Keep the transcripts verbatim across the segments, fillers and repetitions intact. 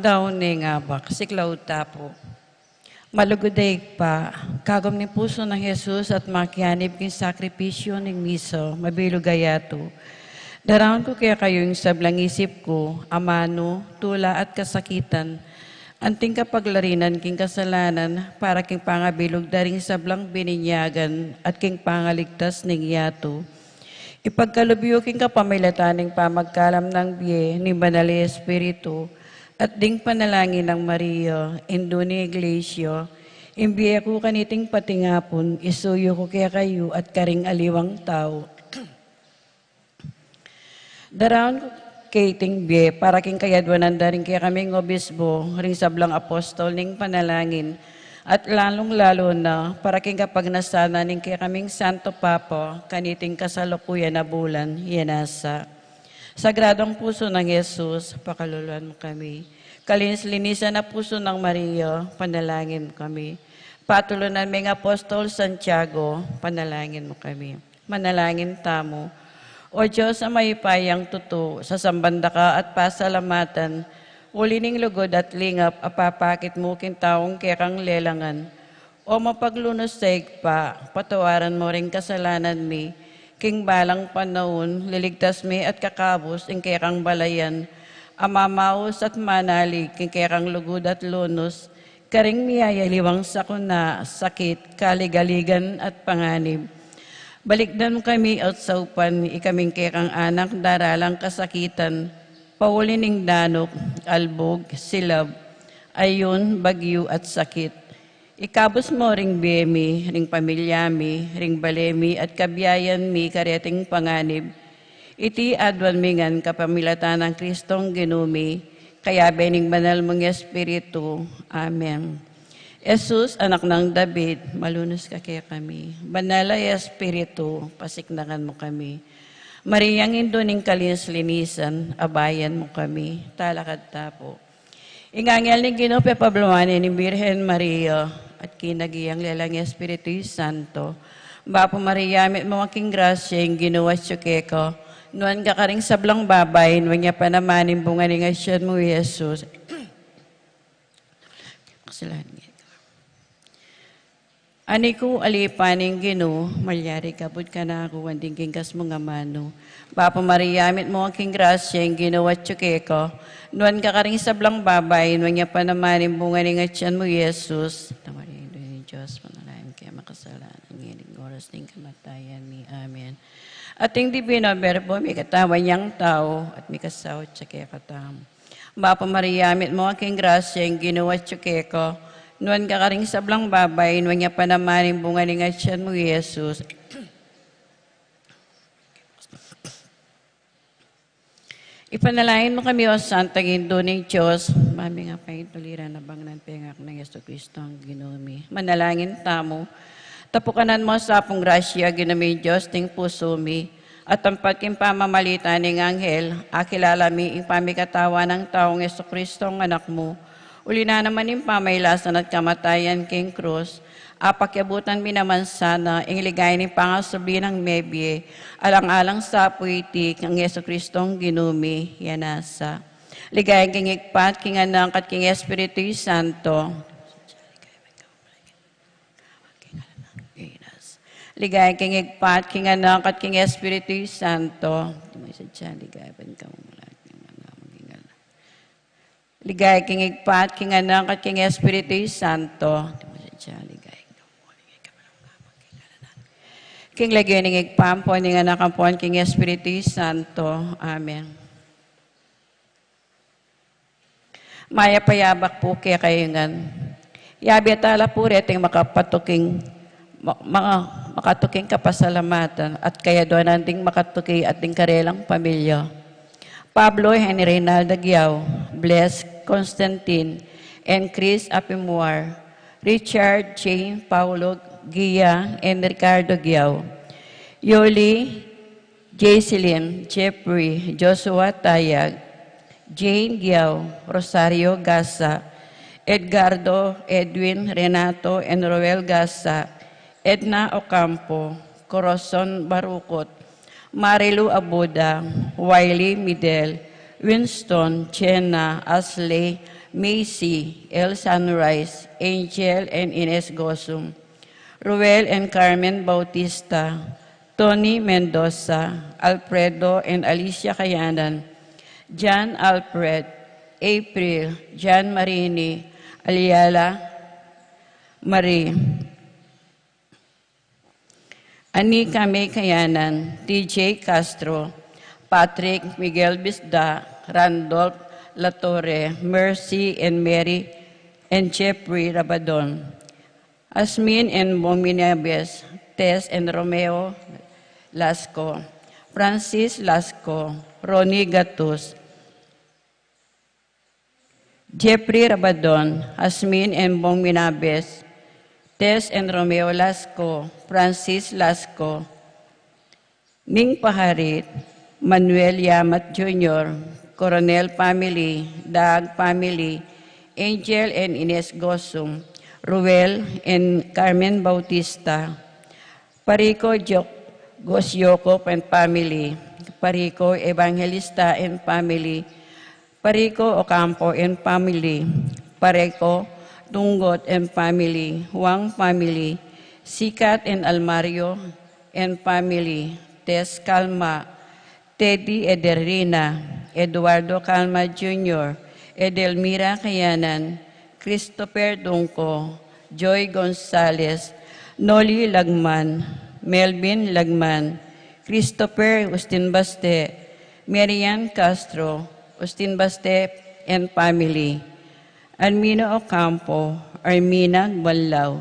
Taun ning abak, siklaud ta pu. Malugud a Ibpa, kagum ning pusu nang Jesus at makianib king sakripisyu ning misa, mabilug a yatu. Daraun ku kekayu ing sablang isip ku, amanu, tula at kasakitan, anting kapaglarinan king kasalanan, para king pangabilug da ring sablang bininyagan at king pangaligtas ning yatu. Ipagkalub yu king kapamilatan ning pamagkalam nang bie ning Banal a Espiritu, at ding panalangin nang Maria, Indu ning Iglesia, ing bie ku kaniting patingapun, isuyu ku kekayu at karing aliwang tau. Daraun ku kaiting bie para king kayadwanan da ring kekaming obispo, ring sablang apostol ning panalangin, at lalung-lalu na para king kapagnasan na ning kekaming Santo Papa, kaniting kasalukuyan a bulan, ya nasa. Sagradong pusu nang Jesus, pakaluluan mu kami. Kalinis-linisan a pusu nang Maria, panalangin mu kami. Patulunan ming apostol Santiago, panalangin mu kami. Manalangin tamu. O Dios a mayupayang tutu, sasamban da ka at pasalamatan, uli ning lugud at lingap a papakit mu king taung kekang lelangan. O mapaglunus a Ibpa, patawaran mu ring kasalanan mi, king balang panaun, liligtas mi at kakabus ing kekang balayan, a mamaus at manalig king kekang lugud at lunus, karing miyayaliwang sakuna, sakit, kaligaligan at panganib. Balikdan mu kami at saupan, ikaming kekang anak daralang kasakitan, pauli ning danuk, albug, silab, ayun, bagyu at sakit. Ikabus mu ring bie mi, ring pamilya mi, ring bale mi at kabiayan mi kareting panganib. Iti aduan mi ngan kapamilatan nang Kristong Ginu mi, kayabe ning banal mung Espiritu. Amen. Jesus, anak nang David, malunus ka kekami. Banal a Espiritu, pasiknangan mu kami. Mariang Indu ning kalinis-linisan, abayan mu kami. Talakad ta pu. Ing anghel ning Ginu pepablawan ne ning Birhen Maria, at kinagyang lelang Espiritu Santo. Bapu Maria, mitmu ka king grasya, ing Ginu atyu keka. Nuan ka karing sablang babai, nuan ya pa naman ing bunga ning atyan mu, Jesus. Kasalanan. Ani ku, alipan ning Ginu, malyari kabud kanaku, anting king kas mung amanu. Bapu Maria, mitmu ka king grasya, ing Ginu atyu keka. Nuan ka karing sablang babai, nuan ya pa naman ing bunga ning atyan mu, Jesus. Santa Maria, Indu ning Dios, ipanalangin mu keng makasalanan, ngeni at king oras ning kamatayan mi. Amen. Ating Divino Verbo, mikatawan yang tau, at mikasaut ya kekatamu. Bapu Maria, mitmu ka king grasya, ing Ginu atyu keka. Nuan ka karing sablang babai, nuan ya pa naman ing bunga ning atyan mu, Jesus. Ipanalangin mu kami, O Santang Indu ning Dios, mami nga paintuliran na bang nang pengak nang Jesu Cristo ang Ginu mi. Manalangin tamu, tapukanan mu sa pung grasya, Ginu mi Dios, ding pusu mi, at tampat king pamamalitan ning anghel, akilala mi ing pamikatawan nang taung Jesu Cristo ang anak mu, uli na naman ing pamailasan at kamatayan king krus, apakyabutan mi naman sana ing ligaya ning pangasubli nang mebie, alang-alang sa pu iti kang Jesu Cristo ang Ginu mi, ya nasa. Ligaya king Ibpa, king Anak, at king Espiritu Santo. Ligaya king Ibpa, king Anak, at king Espiritu Santo. Di mo isadya, ligaya ban ka mumulat ng mga maging anak. Ligaya king Ibpa, king Anak, at king Espiritu Santo. Di mo isadya, ligaya king Ibpa, king Anak, ampon king Espiritu Santo. Amen. Mayap a abak pu kekayu ngan. Yabe tala pu reting makapatuking, ma-, ma-, makatuking kapasalamatan at kayadwanan ding makatuki at ding karelang pamilya. Pablo Henry Reynaldo Giao, Bles Constantine, and Chris Apimuar, Richard Jane Paulo Gia, and Ricardo Giao, Yoli Jaiseline, Jeffrey, Joshua Tayag, Jane Giao, Rosario Gasa, Edgardo, Edwin, Renato, and Roel Gasa, Edna Ocampo, Corazon Barucot, Marilu Abuda, Wiley Midel, Winston, Jenna, Asley, Macy, El Sunrise, Angel and Ines Gosum, Ruel and Carmen Bautista, Tony Mendoza, Alfredo and Alicia Kayanan, John Alfred, April, John Marini, Aliala, Marie, Anika May Kayanan, T J Castro, Patrick Miguel Bisda, Randolph Latorre, Mercy and Mary and Jeffrey Rabadon, Asmin and Bominabes, Tess and Romeo Lasco, Francis Lasco, Ronnie Gatus, Jeffrey Rabadon, Asmin and Bong Minabes, Tess and Romeo Lasco, Francis Lasco, Ning Paharit, Manuel Yamat Junior, Coronel family, Daag family, Angel and Ines Gosum, Ruel and Carmen Bautista, Parico Jo-, Gos Yokop and family, Parico Evangelista and family, Parico Ocampo and family, Parico Tunggot and family, Wang family, Sikat and Almario and family, Tess Calma, Teddy Ederina, Eduardo Calma Junior, Edelmira Kayanan, Christopher Dungco, Joy Gonzalez, Noli Lagman, Melvin Lagman, Christopher Ustin Baste, Marian Castro, Ustin Baste and family, Armino Ocampo, Armina Gbanlaw.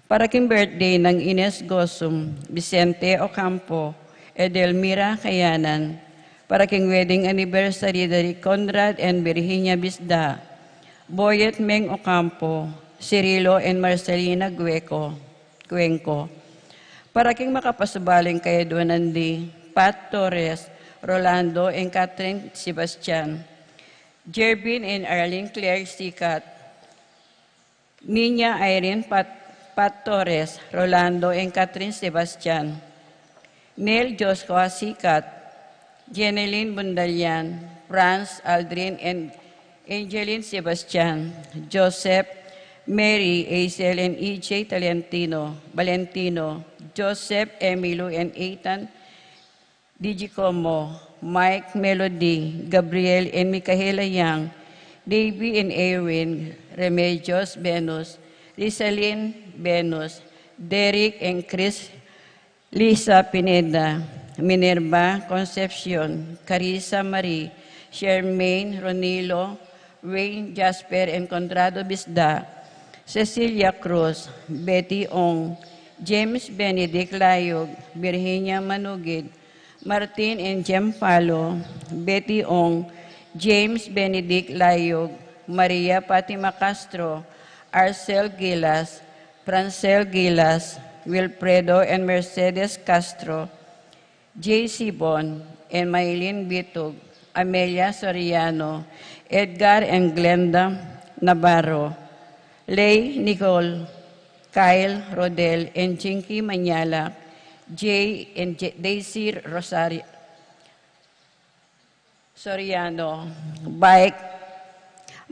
Para king birthday nang Ines Gosum, Vicente Ocampo, Edelmira Kayanan, para king wedding anniversary da ri Conrad and Virginia Bisda, Boyet Meng Ocampo, Cirilo and Marcelina Gueco, Cuenco. Para king makapasubaling kayadwanan di Pat Torres, Rolando and Catherine Sebastian, Jervin and Arlene Claire Sikat, Niña Irene Pat-, Pat Torres, Rolando and Catherine Sebastian, Nel Joshua Sikat, Jeneline Bundalian, Franz Aldrin and Angeline Sebastian, Joseph, Mary, Aisel and E J Talentino, Valentino, Joseph, Emilio and Ethan Digicomo, Mike Melody, Gabriel and Micaela Yang, Davy and Erwin, Remedios Venus, Rizalin Venus, Derek and Chris, Lisa Pineda, Minerva Concepcion, Carissa Marie, Charmaine, Ronilo, Wayne, Jasper and Conrado Bisda, Cecilia Cruz, Betty Ong, James Benedict Layog, Virginia Manugid, Martin and Jem Palo, Betty Ong, James Benedict Layog, Maria Fatima Castro, Arcel Gilas, Francel Gilas, Wilfredo and Mercedes Castro, J C Bon and Maylin Bitug, Amelia Soriano, Edgar and Glenda Navarro, Lay Nicole, Kyle Rodel and Jinky Manyala, Jay and J-, Daisy Rosario, Soriano, Mike,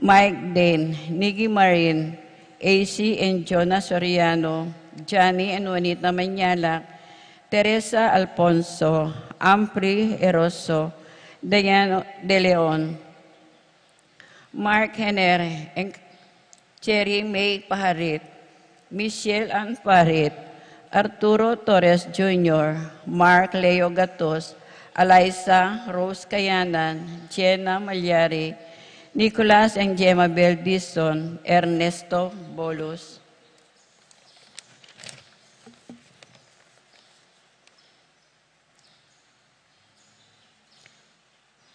Mike Dane, Niggy Marin, A C and Jonah Soriano, Johnny and Juanita Manyala, Teresa Alfonso, Ampri Eroso, Diane De Leon, Mark Henry, Eng-, Cherry May Paharit, Michelle Ann Paharit, Arturo Torres Junior, Mark Leo Gatos, Eliza Rose Kayanan, Jenna Malyari, Nicolas and Gemma Bel Dizon, Ernesto Bolus.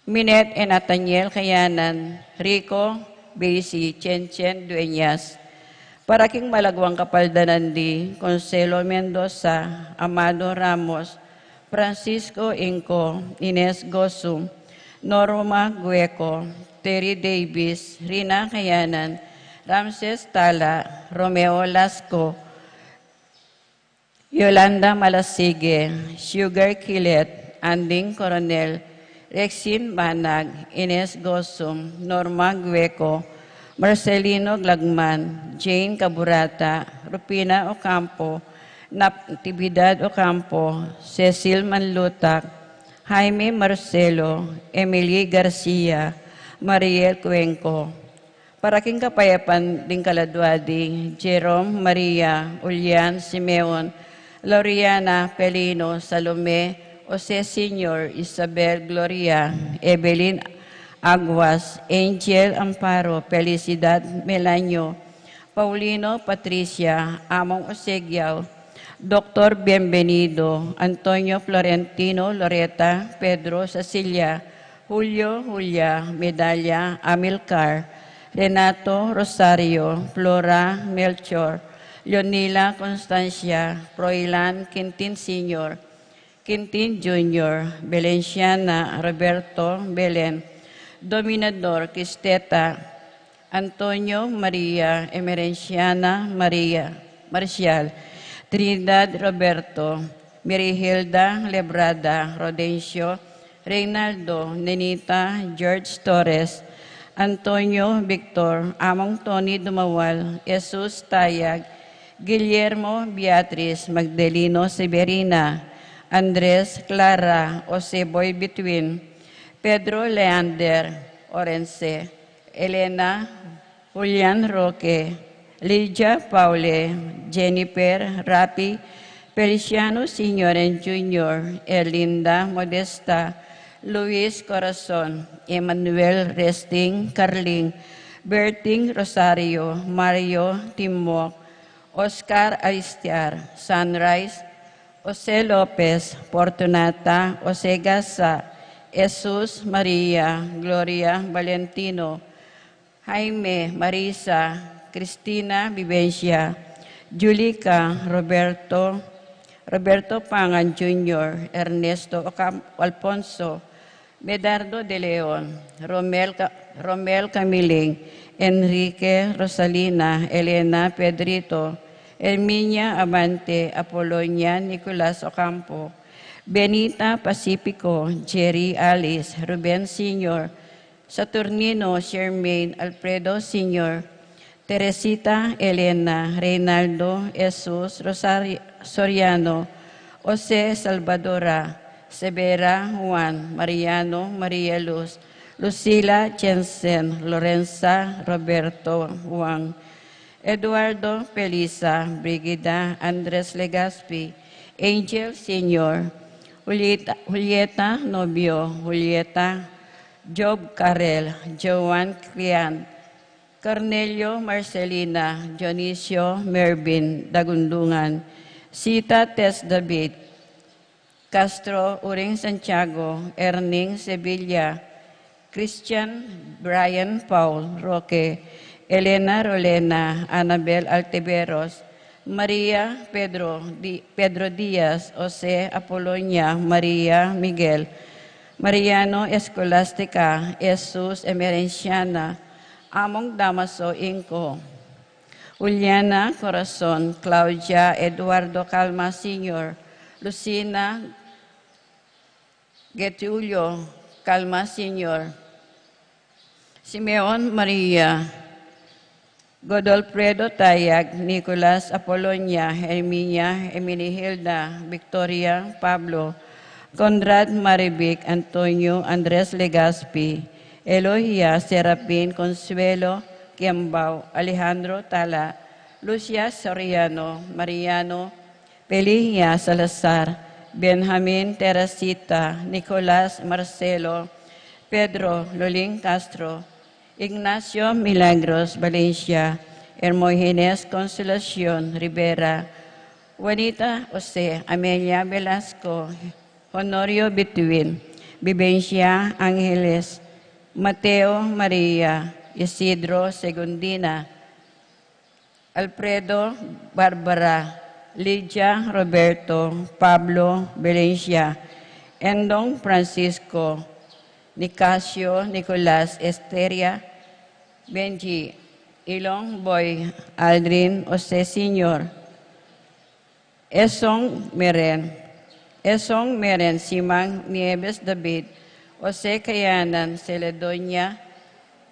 Minette and Nathaniel Kayanan, Rico Besi, Chen Chen Dueñas. Para king malagwang kapaldanan di Consuelo Mendoza, Amado Ramos, Francisco Inco, Ines Gosum, Norma Gueco, Terry Davis, Rina Kayanan, Ramses Tala, Romeo Lasco, Yolanda Malasigue, Sugar Kilet, Anding Coronel, Rexin Banag, Ines Gosum, Norma Gueco, Marcelino Glagman, Jane Caburata, Rufina Ocampo, Natividad Ocampo, Cecil Manlutac, Jaime Marcelo, Emily Garcia, Mariel Cuenco. Para king kapayapan ding kaladua di Jerome, Maria, Julian, Simeon, Loriana, Pelino, Salome, Jose Senior, Isabel, Gloria, Evelyn, Aguas, Angel, Amparo, Felicidad, Melanio, Paulino, Patricia, Among Osegiao, Doctor Bienvenido, Antonio, Florentino, Loreta, Pedro, Cecilia, Julio, Julia, Medalla, Amilcar, Renato, Rosario, Flora, Melchor, Leonila, Constancia, Froilan, Quintin Senior, Quintin Junior, Belenciana, Roberto, Belen, Dominador, Quisteta, Antonio, Maria, Emerenciana, Maria, Marcial, Trinidad, Roberto, Merihilda, Lebrada, Rodencio, Reynaldo, Nenita, George Torres, Antonio, Victor, Among Tony Dumawal, Jesus Tayag, Guillermo, Beatriz, Magdaleno, Severina, Andres, Clara, Oseboy, Betwin, Pedro, Leander, Orense, Elena, Julian, Roque, Lydia, Paule, Jennifer, Rapi, Feliciano Senior and Junior, Erlinda, Modesta, Luis, Corazon, Emmanuel, Resting, Carling, Berting, Rosario, Mario, Timok, Oscar, Alistiar, Sunrise, Jose Lopez, Fortunata, Jose Gasa, Jesus, Maria, Gloria, Valentino, Jaime, Marisa, Cristina, Vivencia, Julica, Roberto, Roberto Pangan Junior, Ernesto Ocam-, Alfonso, Medardo de Leon, Romel Ca-, Romel Camiling, Enrique, Rosalina, Elena, Pedrito, Herminia, Amante, Apolonia, Nicolas Ocampo, Benita, Pacifico, Jerry, Alice, Ruben Senior, Saturnino, Shermaine, Alfredo Senior, Teresita, Elena, Reynaldo, Jesus, Rosari-, Soriano, Jose, Salvadora, Severa, Juan, Mariano, Maria Luz, Lucila, Jensen, Lorenza, Roberto, Juan, Eduardo, Felisa, Brigida, Andres Legazpi, Angel Senior, Julieta, Julieta Nobio, Julieta, Job Carel, Joan Clian, Cornelio, Marcelina, Dionisio, Mervin, Dagundungan, Sita, Tess David, Castro, Uring Santiago, Erning Sevilla, Christian, Brian, Paul, Roque, Elena, Rolena, Anabel, Alteveros, Maria, Pedro, Di-, Pedro Diaz, Jose, Apolonia, Maria, Miguel, Mariano, Escolastica, Jesus, Emerenciana, Among Damaso, Inco, Juliana, Corazon, Claudia, Eduardo, Calma Senior, Lucina, Getulio, Calma Senior, Simeon, Maria, Godolfredo, Tayag, Nicolas, Apolonia, Herminia, Eminihilda, Victoria, Pablo, Conrad, Marivic, Antonio, Andres Legazpi, Elogia, Serapin, Consuelo, Kiambao, Alejandro, Tala, Lucia, Soriano, Mariano, Peligia, Salazar, Benjamin, Teresita, Nicolas, Marcelo, Pedro, Loling, Castro, Ignacio, Milagros, Valencia, Hermogenes, Consolacion, Rivera, Juanita, Jose, Amelia, Velasco, Honorio, Betwin, Vivencia, Angeles, Mateo, Maria, Isidro, Segundina, Alfredo, Barbara, Lydia, Roberto, Pablo, Valencia, Endong, Francisco, Nicasio, Nicolas, Esteria, Benji, Ilong, Boy, Aldrin, Jose Senior, Esong, Meren, Esong, Meren, Simang, Nieves, David, Jose Kayanan, Celedonia,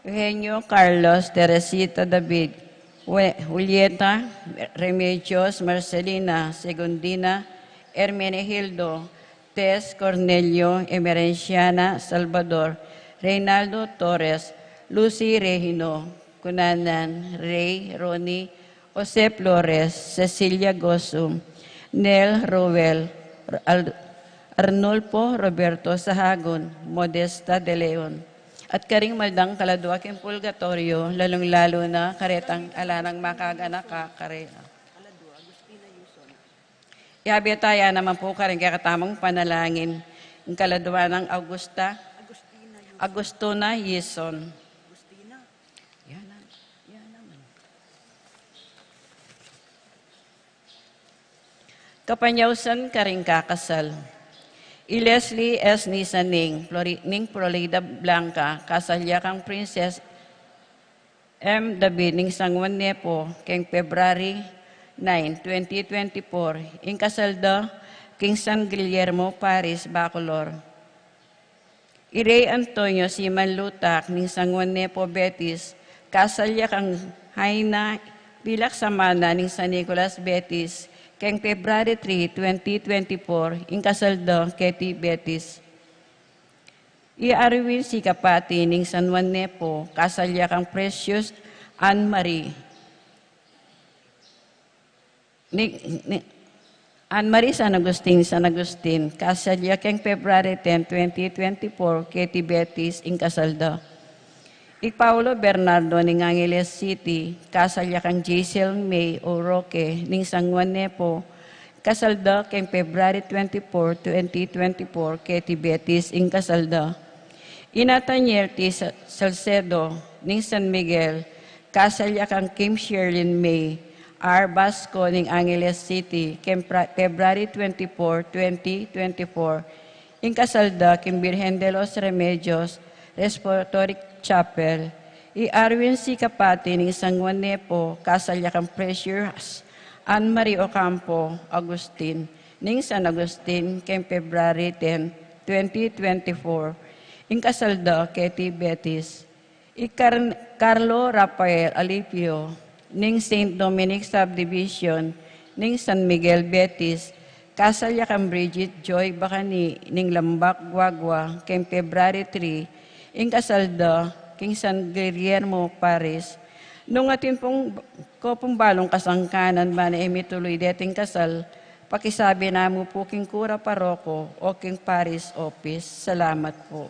Eugenio, Carlos, Teresita, David, Jue-, Julieta, Remedios, Marcelina, Segundina, Hermenegildo, Tess, Cornelio, Emerenciana, Salvador, Reynaldo, Torres, Lucy, Regino, Cunanan, Rey, Ronnie, Jose Flores, Cecilia Gosum, Nel, Roel, Al-, Arnulfo, Roberto Sahagun, Modesta de Leon, at karing maldang kaladua king purgatoryo, lalung-lalu na karetang ala nang makaganaka karela. Yabe taya naman pu karing kekatamung panalangin, ing kaladua nang Augusta, Agustuna Yison. Yan na, yan naman. Kapanyausan karing kakasal. I Leslie S. Nisaning, Flori-, ning Florida Blanca, kasal ya kang Princess M. David ning San Juan Nepo, keng February nine, twenty twenty-four, ing kasal da king San Guillermo Parish, Bacolor. I Rey Antonio C. Manlutak ning San Juan Nepo, Betis, kasal ya kang Haina Pilak Samana ning San Nicolas, Betis, keng February three, twenty twenty-four, ing kasal da keti Betis. I Arwin C. Kapati ning San Juan Nepo, kasal ya kang Precious Anne Marie. Ni, ni, Anne Marie San Agustin, San Agustin, kasal ya keng February ten, twenty twenty-four, keti Betis, ing kasal da. I Paulo Bernardo ning Angeles City, kasal ya kang Giselle May O. Roque ning San Juan Nepo, kasal da keng February twenty-four, twenty twenty-four, keti Betis, ing kasal da. I Nathaniel T. Sa-, Salcedo ning San Miguel, kasal ya kang Kim Sherlyn May R. Basco ning Angeles City, keng pra-, February twenty-four, twenty twenty-four, ing kasal da king Virgen de los Remedios Respiratory Chapel. I Arwin C. Kapati ning San Juan Nepo, kasal ya kang Precious Anne Marie Ocampo Agustin ning San Agustin, keng February ten, twenty twenty-four, ing kasal da keti Betis. I Car-, Carlo Rafael Alipio ning Saint Dominic Subdivision ning San Miguel, Betis, kasal ya kang Bridget Joy Bacani ning Lambak, Guagua, keng February three, ing kasal da king San Guillermo Parish. Nung atin pung, ko pung balung kasangkanan, bang e mituluy deting kasal, pakisabi na mu pu king kura paroko o king parish office. Salamat pu.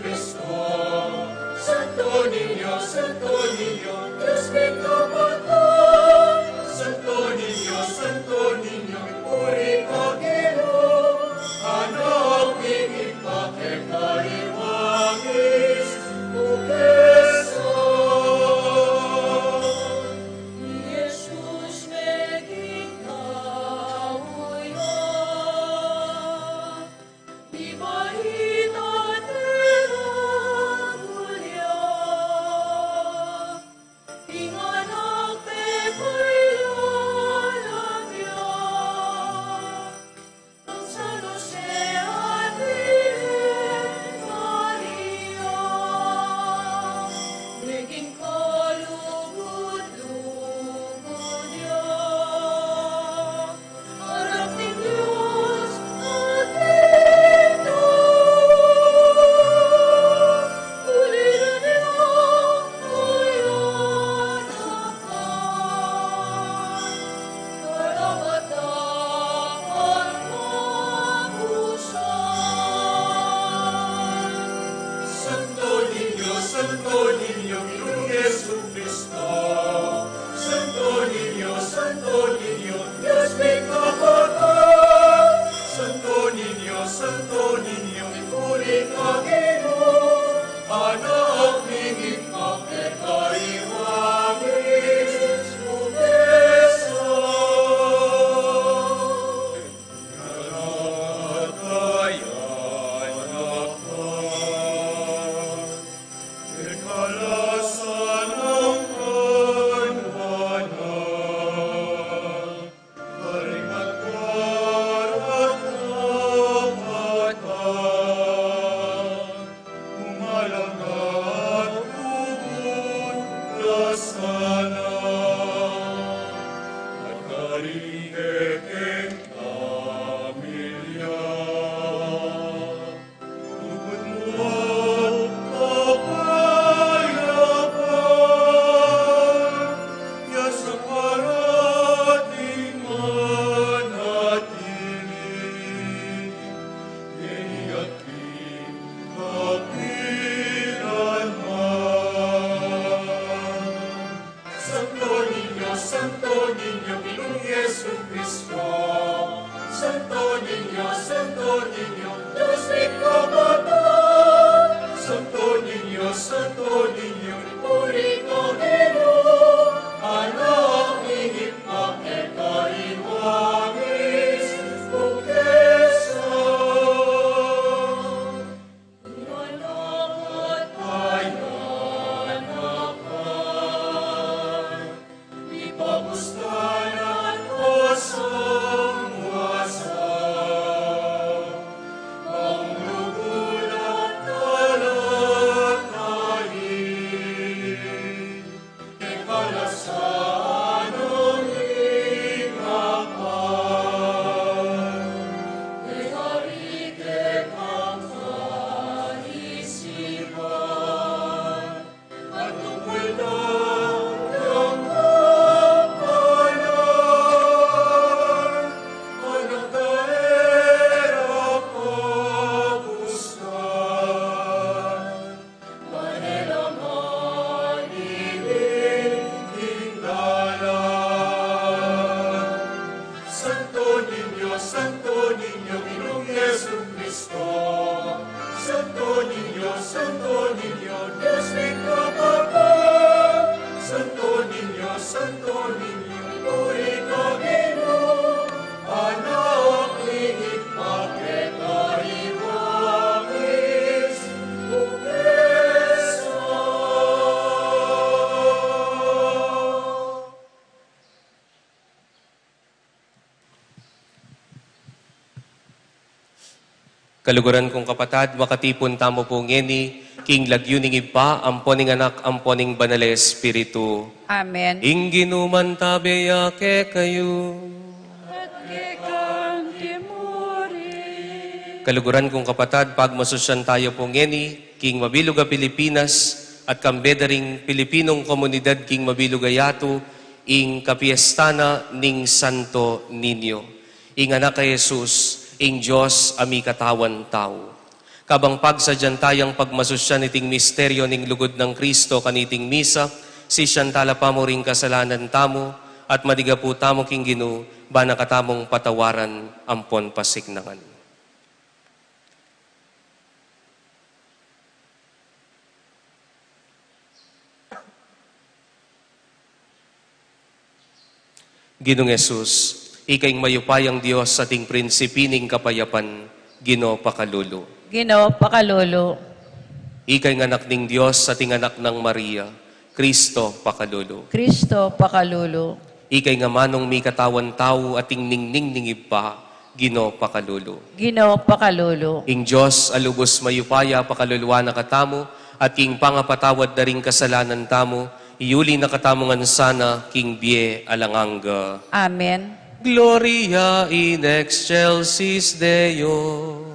Cristo. Santo Niño, Santo Niño, Dios ming kapatad. Santo Niño, Santo Niño, puri ka Ginu, anak ning Ibpa, keka i wangis bukesa. I Jesus meging tau ya. Santo Niño, Santo Niño, Ginung Jesucristo. Santo Niño, Santo Niño, Dios ming kapatad. Santo Niño, Santo Niño, puri ka Ginu, anak ning Ibpa, keka i wangis bukesa. Santo Niño, Santo Niño, Ginung Jesucristo. Santo Niño, Santo Niño, Dios ming kapatad. Santo Niño, Santo Niño, puri ka Ginu, anak ning Ibpa, keka i wangis bukesa. Santo Niño, Santo Niño, Ginung Jesucristo. Santo Niño, Santo Niño, Dios ming kapatad. Santo Niño, Santo Niño, puri ka Ginu, anak ning Ibpa, keka i wangis bukesa. Kaluguran kung kapatad, makatipun tamu pu ngeni king lagyu ning Ibpa, ampo ning Anak, ampo ning Banal a Espiritu. Amen. Ing Ginu mantabe ya kekayu. At keka mu rin. Kaluguran kung kapatad, pagmasusyan tayu pu ngeni king mabilug a Pilipinas at kambe da ring Pilipinong komunidad king mabilug a yatu, ing kapiesta na ning Santo Niño, ing Anak a Jesus, ing Dios a mikatawan tau. Kabang pagsadyan tayang pagmasusyan iting misteryo ning lugud nang Kristo kaniting misa, sisian tala pamu ring kasalanan tamu, at madigapu tamu king Ginu, bana katamung patawaran ampon pasiknangan. Ginung Jesus, ika ing mayupayang Dios at ing prinsipi ning kapayapan, Ginu pakalulu. Ginu pakalulu. Ika ing anak ning Dios at ing anak nang Maria, Kristo pakalulu. Kristo pakalulu. Ika ing amanung mikatawan tau at ing ningning ning Ibpa, Ginu pakalulu. Ginu pakalulu. Ing Dios a lubus mayupaya pakaluluan na katamu, at king pangapatawad da ring kasalanan tamu, iyuli na katamu ngan sana king bie alang angga. Amen. Gloria in excelsis Deo.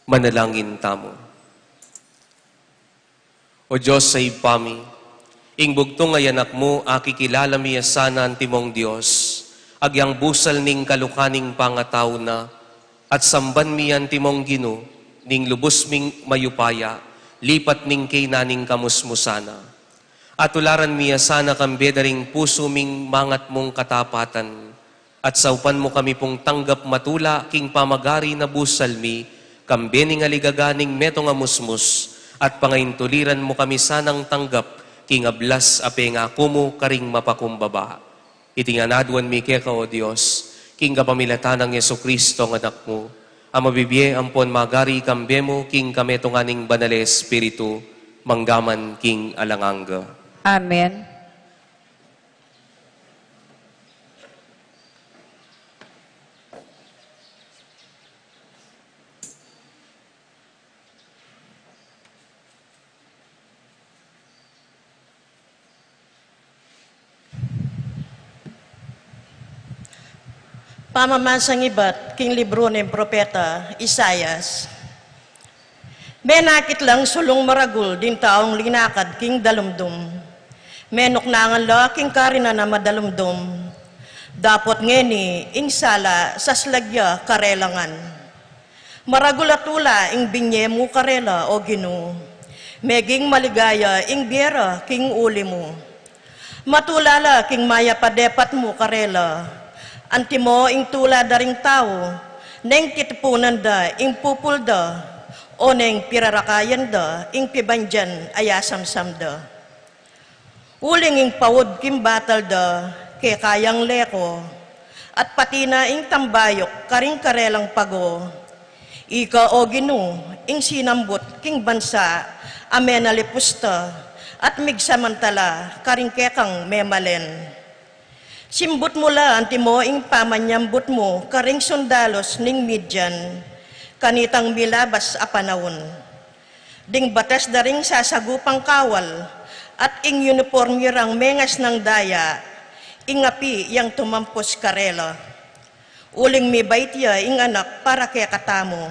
Manalangin tamu. O Dios a Ibpa mi, ing bugtung a Anak mu, akikilala mi ya sana antimong Dios, agyang busal ning kaluka ning pangatau na, at samban mi antimong Ginu, ning lubus ming mayupaya, lipat ning kayna ning kamusmusan na. At tularan mi ya sana kambe da ring pusu ming mangat mung katapatan, at saupan mu kami pung tanggap matula king pamagari na busal mi, kambe ning aligaga ning metung a musmus, at pangaintuliran mu kami sanang tanggap king ablas a pengaku mu karing mapakumbaba. Iti ngan aduan mi keka, O Dios, king kapamilatan nang Jesucristo a Anak mu, a mabibie ampon magari kambe mu king kametungan ning Banal a Espiritu, mangga man king alang angga. Amen. Pamamasang ibat king libru ning propeta Isaias. Menakit lang sulung maragul ding taung linakad king dalumdum. Menuknangan la king karinan a madalumdum. Dapot ngeni ing sala saslag ya karela ngan. Maragul a tula ing binye mu karela, O Ginu. Meging maligaya ing bie ra king uli mu. Matula la king mayap a depat mu karela. Antimo ing tula da ring tau, neng titipunan da ing pupul da, o neng pirarakayan da ing pibandian a yasamsam da. Uling ing paud king batal da, keka yang leko, at pati na ing tambayuk karing karelang pago. Ika, O Ginu, ing sinambut king bansa a menalipus ta, at migsamantala karing kekang memalen. Simbut mu la antimo ing pamanyambut mu karing sundalus ning Midian, kanitang milabas a panaun. Ding batas da ring sasagupang kawal, at ing uniporme rang mengasnang daya, ing api yang tumampus karela. Uling mibait ya ing anak para kekatamu.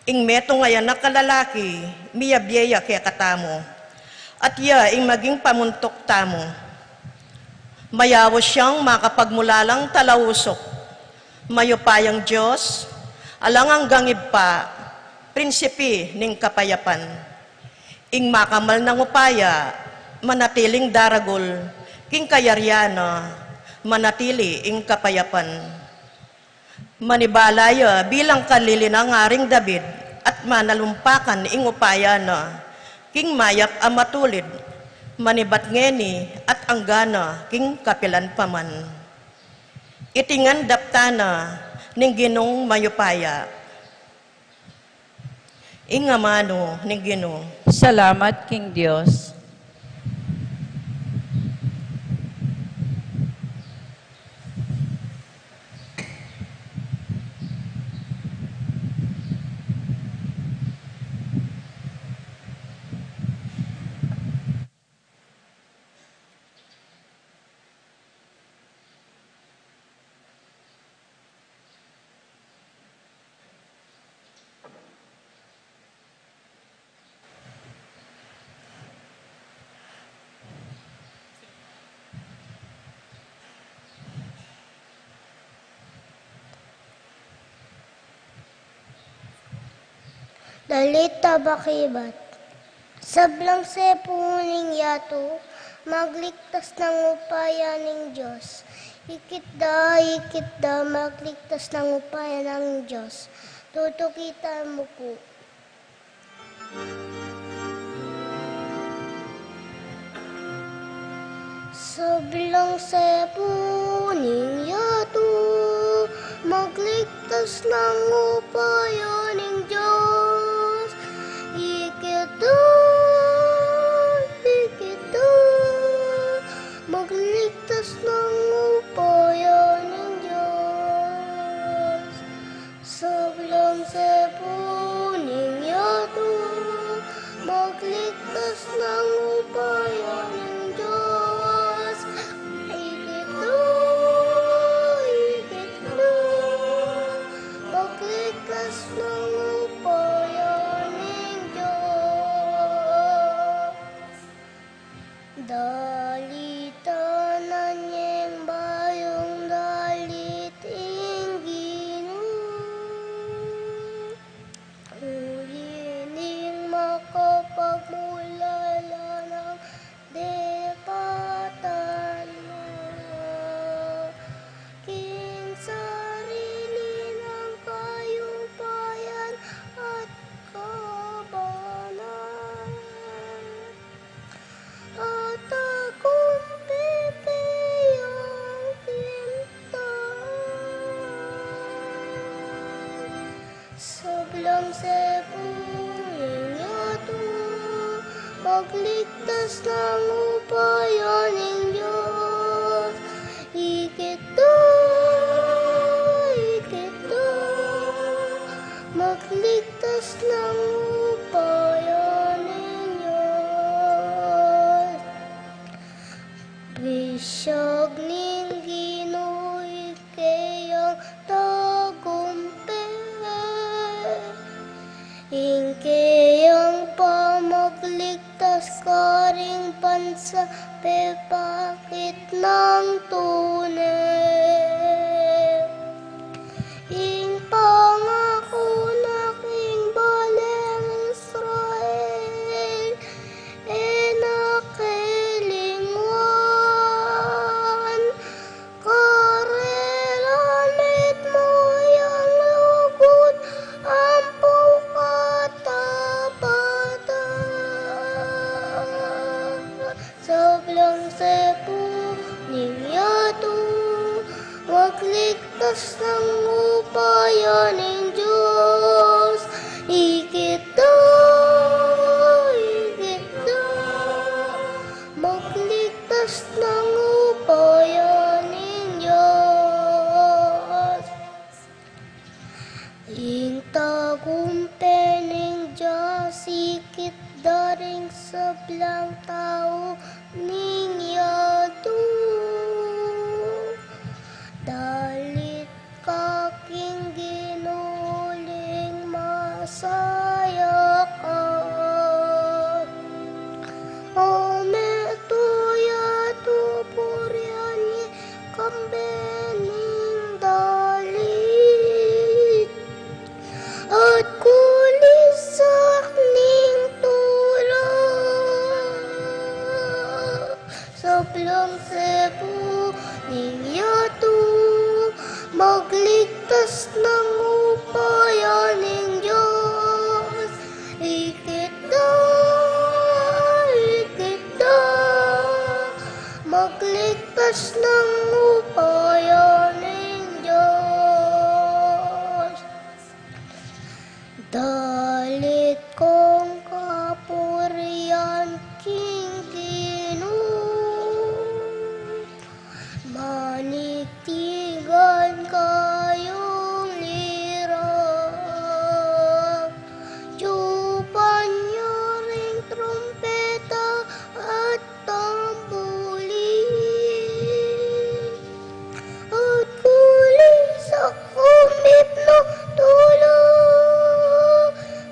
Ing metung a anak a lalaki, miyabie ya kekatamu. At iya ing maging pamuntuk tamu. Mayaus yang makapagmulalang talausuk. Mayupayang Dios, alang anggang Ibpa, Prinsipi ning kapayapan. Ing makamal nang upaya, manatiling daragul, king kayarian na, manatili ing kapayapan. Manibala ya bilang kalilinang Aring David, at manalumpakan ing upaya na, king mayap a matulid, manibat ngeni at angga na king kapilan pa man. Iti ngan daptan na ning Ginung mayupaya. Ing amanu ning Ginu. Salamat king Dios. Dalit a bakibat. Sablang sepu ning yatu, magligtas nang upaya ning Dios. Ikit da, ikit da, magligtas nang upaya ning Dios. Tutukitan mu ku. Sablang sepu ning yatu, magligtas nang upaya ning Dios. Ikit da, ikit da, magligtas nang upaya ning Dios. Sablang sepu ning yatu, magligtas nang upaya ning Dios. Ikit da, ikit da, magligtas nang Ligtas nang upaya ning Dios. Ikit da, ikit da, magligtas nang upaya ning Dios. Bisiag ning Ginu ing keyang tagumpe, ing keyang pamagligtas karing bansa pepakit nang tune. Ing pangaku na king baleng Israel, e na kelingwan. Karela mitmu yang lugud ampo katapatan. Sablang sepu ning yatu, magligtas nang upaya ning Dios. Ikit da, ikit da, magligtas nang upaya ning Dios. Ing tagumpe ning Dios ikit da ring sablang tau ning yatu. Dalit ka king Ginu uling masaya ka. O metung yatu, purian ye kambe ning dalit, at kulisak ning tula. Sablang sepu ning yatu, magligtas nang upaya ning Dios. Ikit da, ikit da, magligtas nang upaya ning Dios. Dalit kong kapurian king Ginu, manigtigan kayung lira. Tiyupan yu ring trumpeta at tambuli, at kulisak kumipnu tula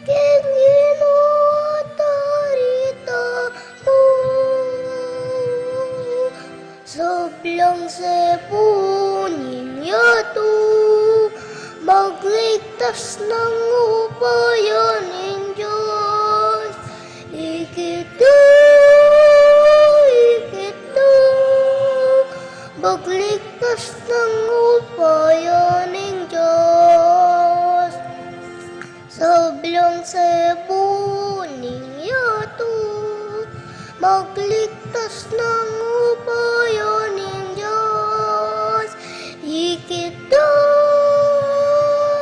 king Ginu at darita mu. Sablang sepu ning yatu, magligtas nang upaya ning Dios. Ikit da, ikit da, magligtas nang upaya ning Dios. Sablang sepu ning yatu, magligtas nang upaya ning Dios. Ikit da,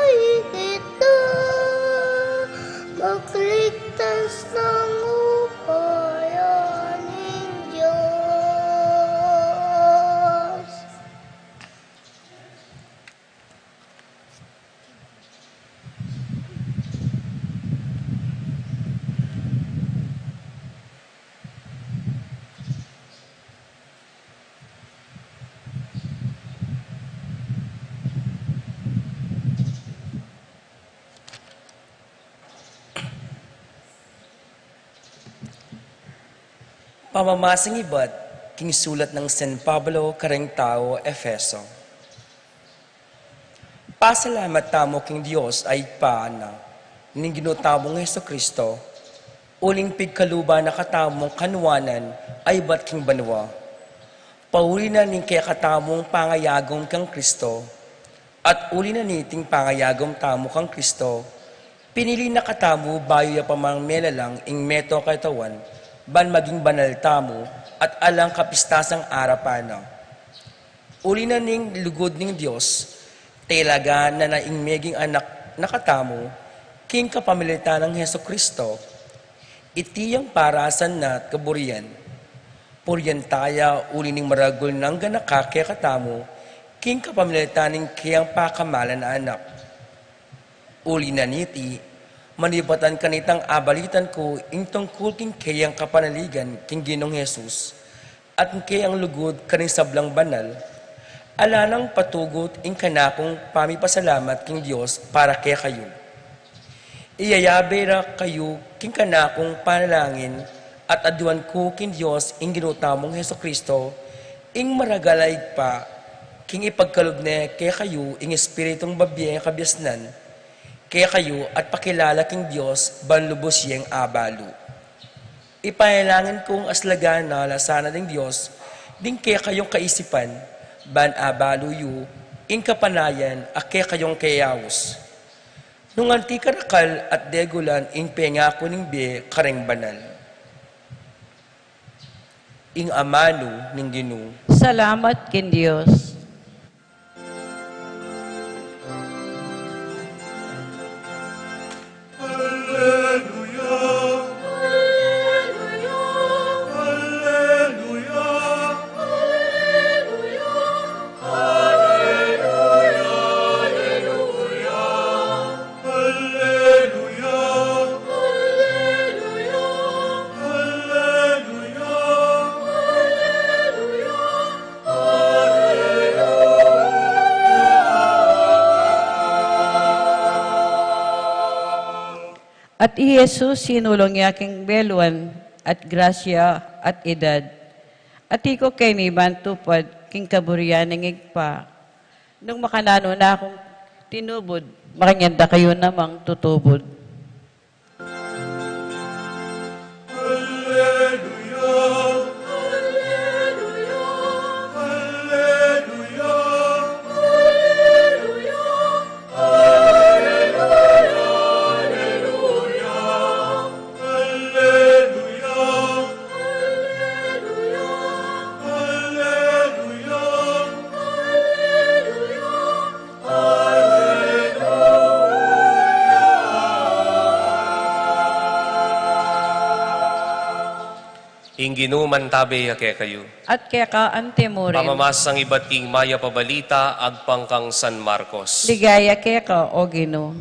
ikit da, magligtas nang upaya ning Dios. Pamamasang ibat king sulat nang San Pablo kareng tau Efeso. Pasalamat tamu king Dios a Ibpa na ning Ginu tamung Jesucristo, uling pigkaluban na katamung kanuanan a ibat king banua. Pauli na ning kekatamung pangayagum kang Cristo, at uli na niting pangayagum tamu kang Cristo, pinili na katamu bayu ya pa mang melalang ing metung a katawan, ban maging banal tamu at alang kapistasang arapan na. Uli na ning lugud ning Dios, talaga na na ing meging anak na katamu, king kapamilatan nang Jesucristo, Iti yang parasan na at kaburian. Purian taya uli ning maragul nang ganaka kekatamu, king kapamilatan ning keyang pakamalan a Anak. Uli na niti, manibatan kanitang abalitan ku ing tungkul king keyang kapanaligan king Ginung Jesus, at ing keyang lugud karing sablang banal, ala nang patugut ing kanakung pamipasalamat king Dios para kekayu. Iyayabe ra kayu king kanakung panalangin, at aduan ku king Dios ing Ginu tamung Jesu-Cristo, ing maragal a Ibpa, king ipagkalub ne kekayu ing Espiritung babie kabiasnan, kekayu at pakilala king Dios ban lubus yeng abalu. Ipanalangin kung aslagan na la sana ding Dios ding kekayung kaisipan, ban abalu yu ing kapanayan a kekayung keyaus. Nung anti karakal at degulan ing pengaku ning bie karing banal. Ing amanu ning Ginu. Salamat king Dios. At i Jesus sinulung ya king beluan at grasya at edad. At iko keni ban tupad king kaburian ning Ibpa. Nung makananu na kung tinubud, makanyan da kayu namang tutubud. Ing Ginu mantabe ya kekayu. At keka anti mu rin. Pamamasang ibat king mayap a balita agpang kang San Marcos. Ligaya keka, o Ginu.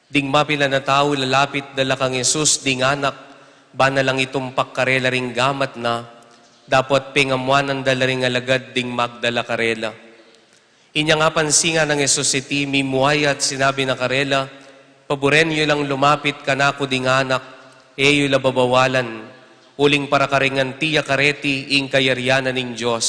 Ding mapilan a tau lalapit da la kang Jesus ding anak, ban na lang itumpak karela ring gamat na, dapot pengamuanan da la ring alagad ding magdala karela. Inya nga pansingan nang Jesus iti, mimua ya at sinabi na karela, "Paburen yu lang lumapit kanaku ding anak, e yu la babawalan, uling para karing anti ya kareti ing kayarian na ning Dios.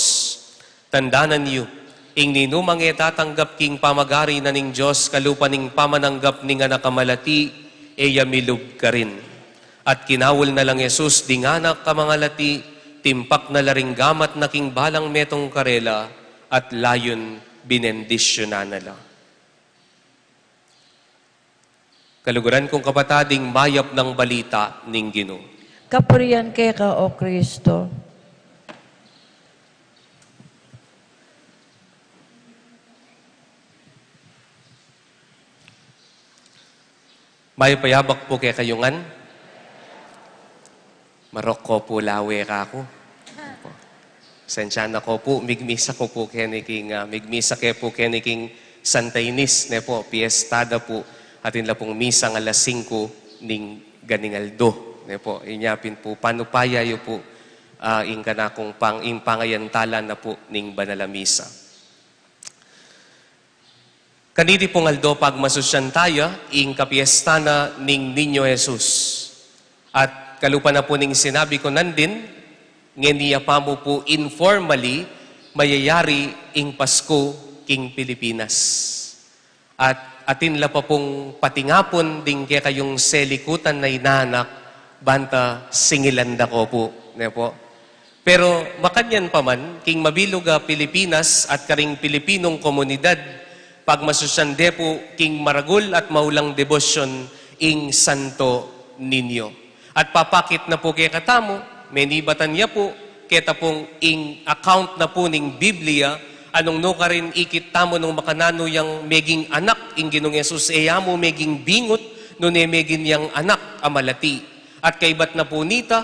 Tandanan yu, ing ninumang e tatanggap king pamagari na ning Dios kalupa ning pamananggap ning anak a malati, e ya milub karin." At kinaul na lang Jesus ding anak a mangalati, timpak na la ring gamat na king balang metung karela, at layun binendisyunan na la. Kaluguran kung kapatad, ing mayap nang balita ning Ginu. Kapurian keka, o Kristo. Mayap a yabak pu kekayu ngan. Marok ko pu lawe kaku. Pasensya na ko pu, migmisa ko pu keni king, ah, migmisa ke pu keni king Santa Ines, ne pu, piesta da pu, atin la pung misa king alas singku ning ganing aldo, ne pu. Inya pin pu, panupaya yu pu, ah, ing kanakung pang-, ing pangayantalan na pu ning banal a misa. Kaniti pung aldo pagmasusyan taya ing kapiesta na ning Niño Jesus. At kalupa na pu ning sinabi ku nandin, ngeni ya pa mu pu informally mayayari ing Pasku king Pilipinas. At atin la pa pung patingapun ding kekayung selikutan na inanak, ban ta singilan da ko pu, ne pu. Pero makanyan pa man, king mabilug a Pilipinas at karing Pilipinung komunidad, pagmasusyan de pu king maragul at maulang debosyon ing Santo Niño. At papakit na pu kekatamu, menibatan ya pu, keta pung ing account na pu ning Biblia, anung nukarin ikit tamu nung makananu yang meging anak ing Ginung Jesus, e ya mu meging bingut, nune meging yang anak a malati. At kaybat na pu nita,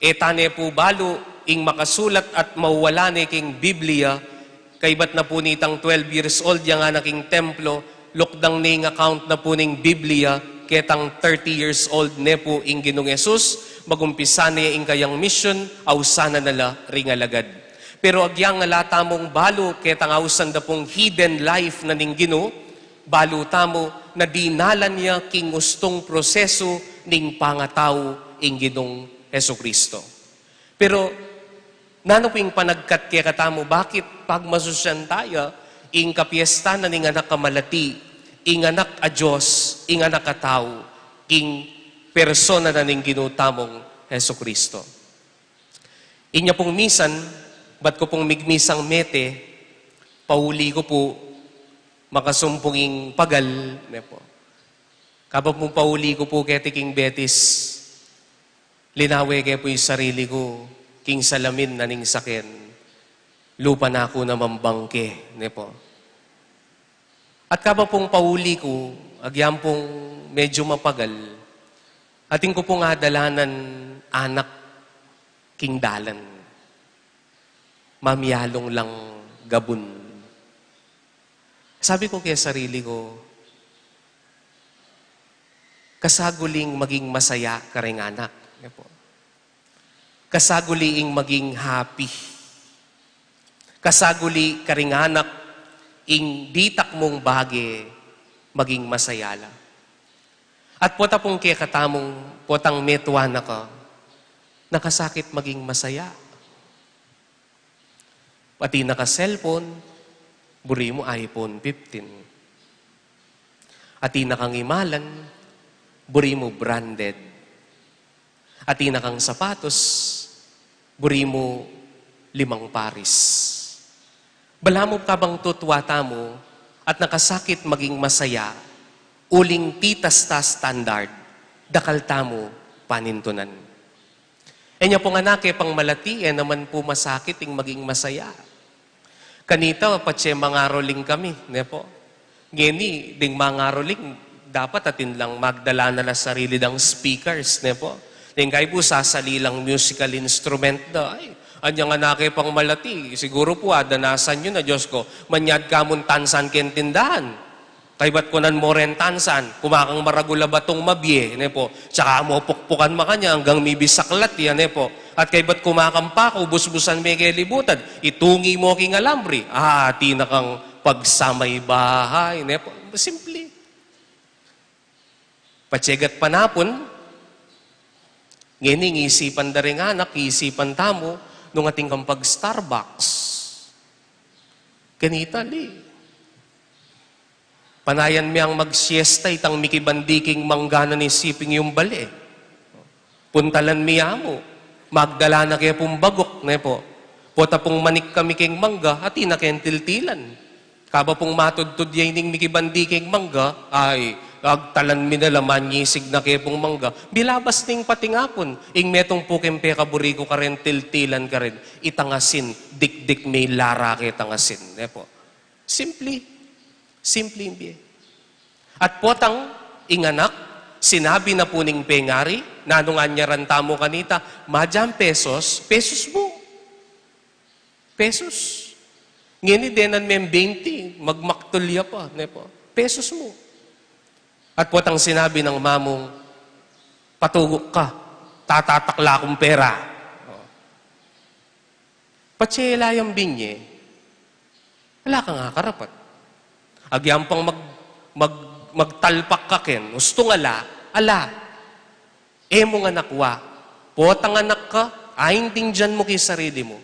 e tane pu balu ing makasulat at mawala ne king Biblia, kaybat na pu nitang twelve years old yang anak king templo, lukdang ne ing account na pu ning Biblia, ketang thirty years old ne pu ing Ginung Jesus, magumpisa ne ing kayang mission, ausan na la ring alagad. Pero agyang ala tamung balu, ketang ausan da pung hidden life na ning Ginu, balu tamu na dinalan ya king ustung prosesu ning pangatau ing Ginung Jesucristo. Pero, nanu pu ing panagkat kekatamu, bakit pagmasusyan taya ing kapiesta na ning anak a malati, ing anak a Dios, ing anak a tau, ing persona na ning Ginu tamung Jesucristo? Inya pung misan, bat ku pung migmisang mete, pauli ku pu, makasumpung ing pagal, ne pu. Kabang pung pauli ku pu keti king Betis, linawe ke pu ing sarili ku king salamin na ning saken, lupa na ku na mambangke, ne pu. At kabang pung pauli ku, agyang pung medyu mapagal, atin ku pung adalanan anak king dalan. Mamialung lang gabun. Sabi ku ke sarili ku, kasaguli ing maging masaya karing anak. Ne pu. Kasaguli ing maging happy. Kasaguli karing anak ing ditak mung bage maging masaya la. At pota pung kekatamung, potang metua na ka, nakasakit maging masaya. Atin na kang cellphone, buri mu iPhone fifteen. Atin na kang imalan, buri mu branded. Atin na kang sapatos, buri mu limang paris. Balamu kabang tutua tamu at nakasakit maging masaya, uling titas ta standard, dakal tamu panintunan. Inya pung anak e pang malati, e naman pu masakit ing maging masaya. Kanita, patse mangaroling kami, ne pu. Ngeni, ding mangaroling, dapat atin lang magdala na la sarili dang speakers, ne pu. Deng kaybu sasali lang musical instrument da, ay, anyang anak e pang malati, siguru pu, adanasan yu na, Diyos ko, manyad ka mung tansan keng tindahan. Kaybat kunan mu ren tansan, kumakang maragul a batung mabie, ne pu. Tsaka mu pukpukan makanyan anggang mibisaklat ya, ne pu. At kaybat kumakang paku, busbusan me ke libutad, itungi mu king alambre. Ah, atin na kang pagsamay bahay, ne pu. Simple. Patse gat panapun, ngeni ing isipan da ring anak, isipan tamu, nung atin kang pag-Starbucks. Kanita, li. Panayan me yang magsiesta itang mikibandi king mangga na ning siping yung bale. Puntalan mi ya mu, magdala na ke pung baguk, ne pu. Pota pung manik kami king mangga, atin na keng tiltilan. Kaba pung matudtud ya ining mikibandi king mangga, ay, agtalan mi na la, manyisig na ke pung mangga. Bilabas ning patingapun, ing metung pu keng pekaburi ku karen tiltilan karen, itang asin, dikdik me lara ketang asin, ne pu. Simple. Simple ing bie. At potang ing anak, sinabi na pu ning pengari, nanung anyaran tamu kanita, madyang pesos, pesos mu. Pesos. Ngeni denan meng benti, magmaktul ya pa, ne pu. Pesos mu. At potang sinabi nang mamung, patuguk ka, tatatak la kung pera. O. Patse la yang binye, ala kang akarapat. Agyang pang mag-, mag-, magtalpak ka ken, ustung ala, ala. E mung anak wa, potang anak ka, aintindian mu king sarili mu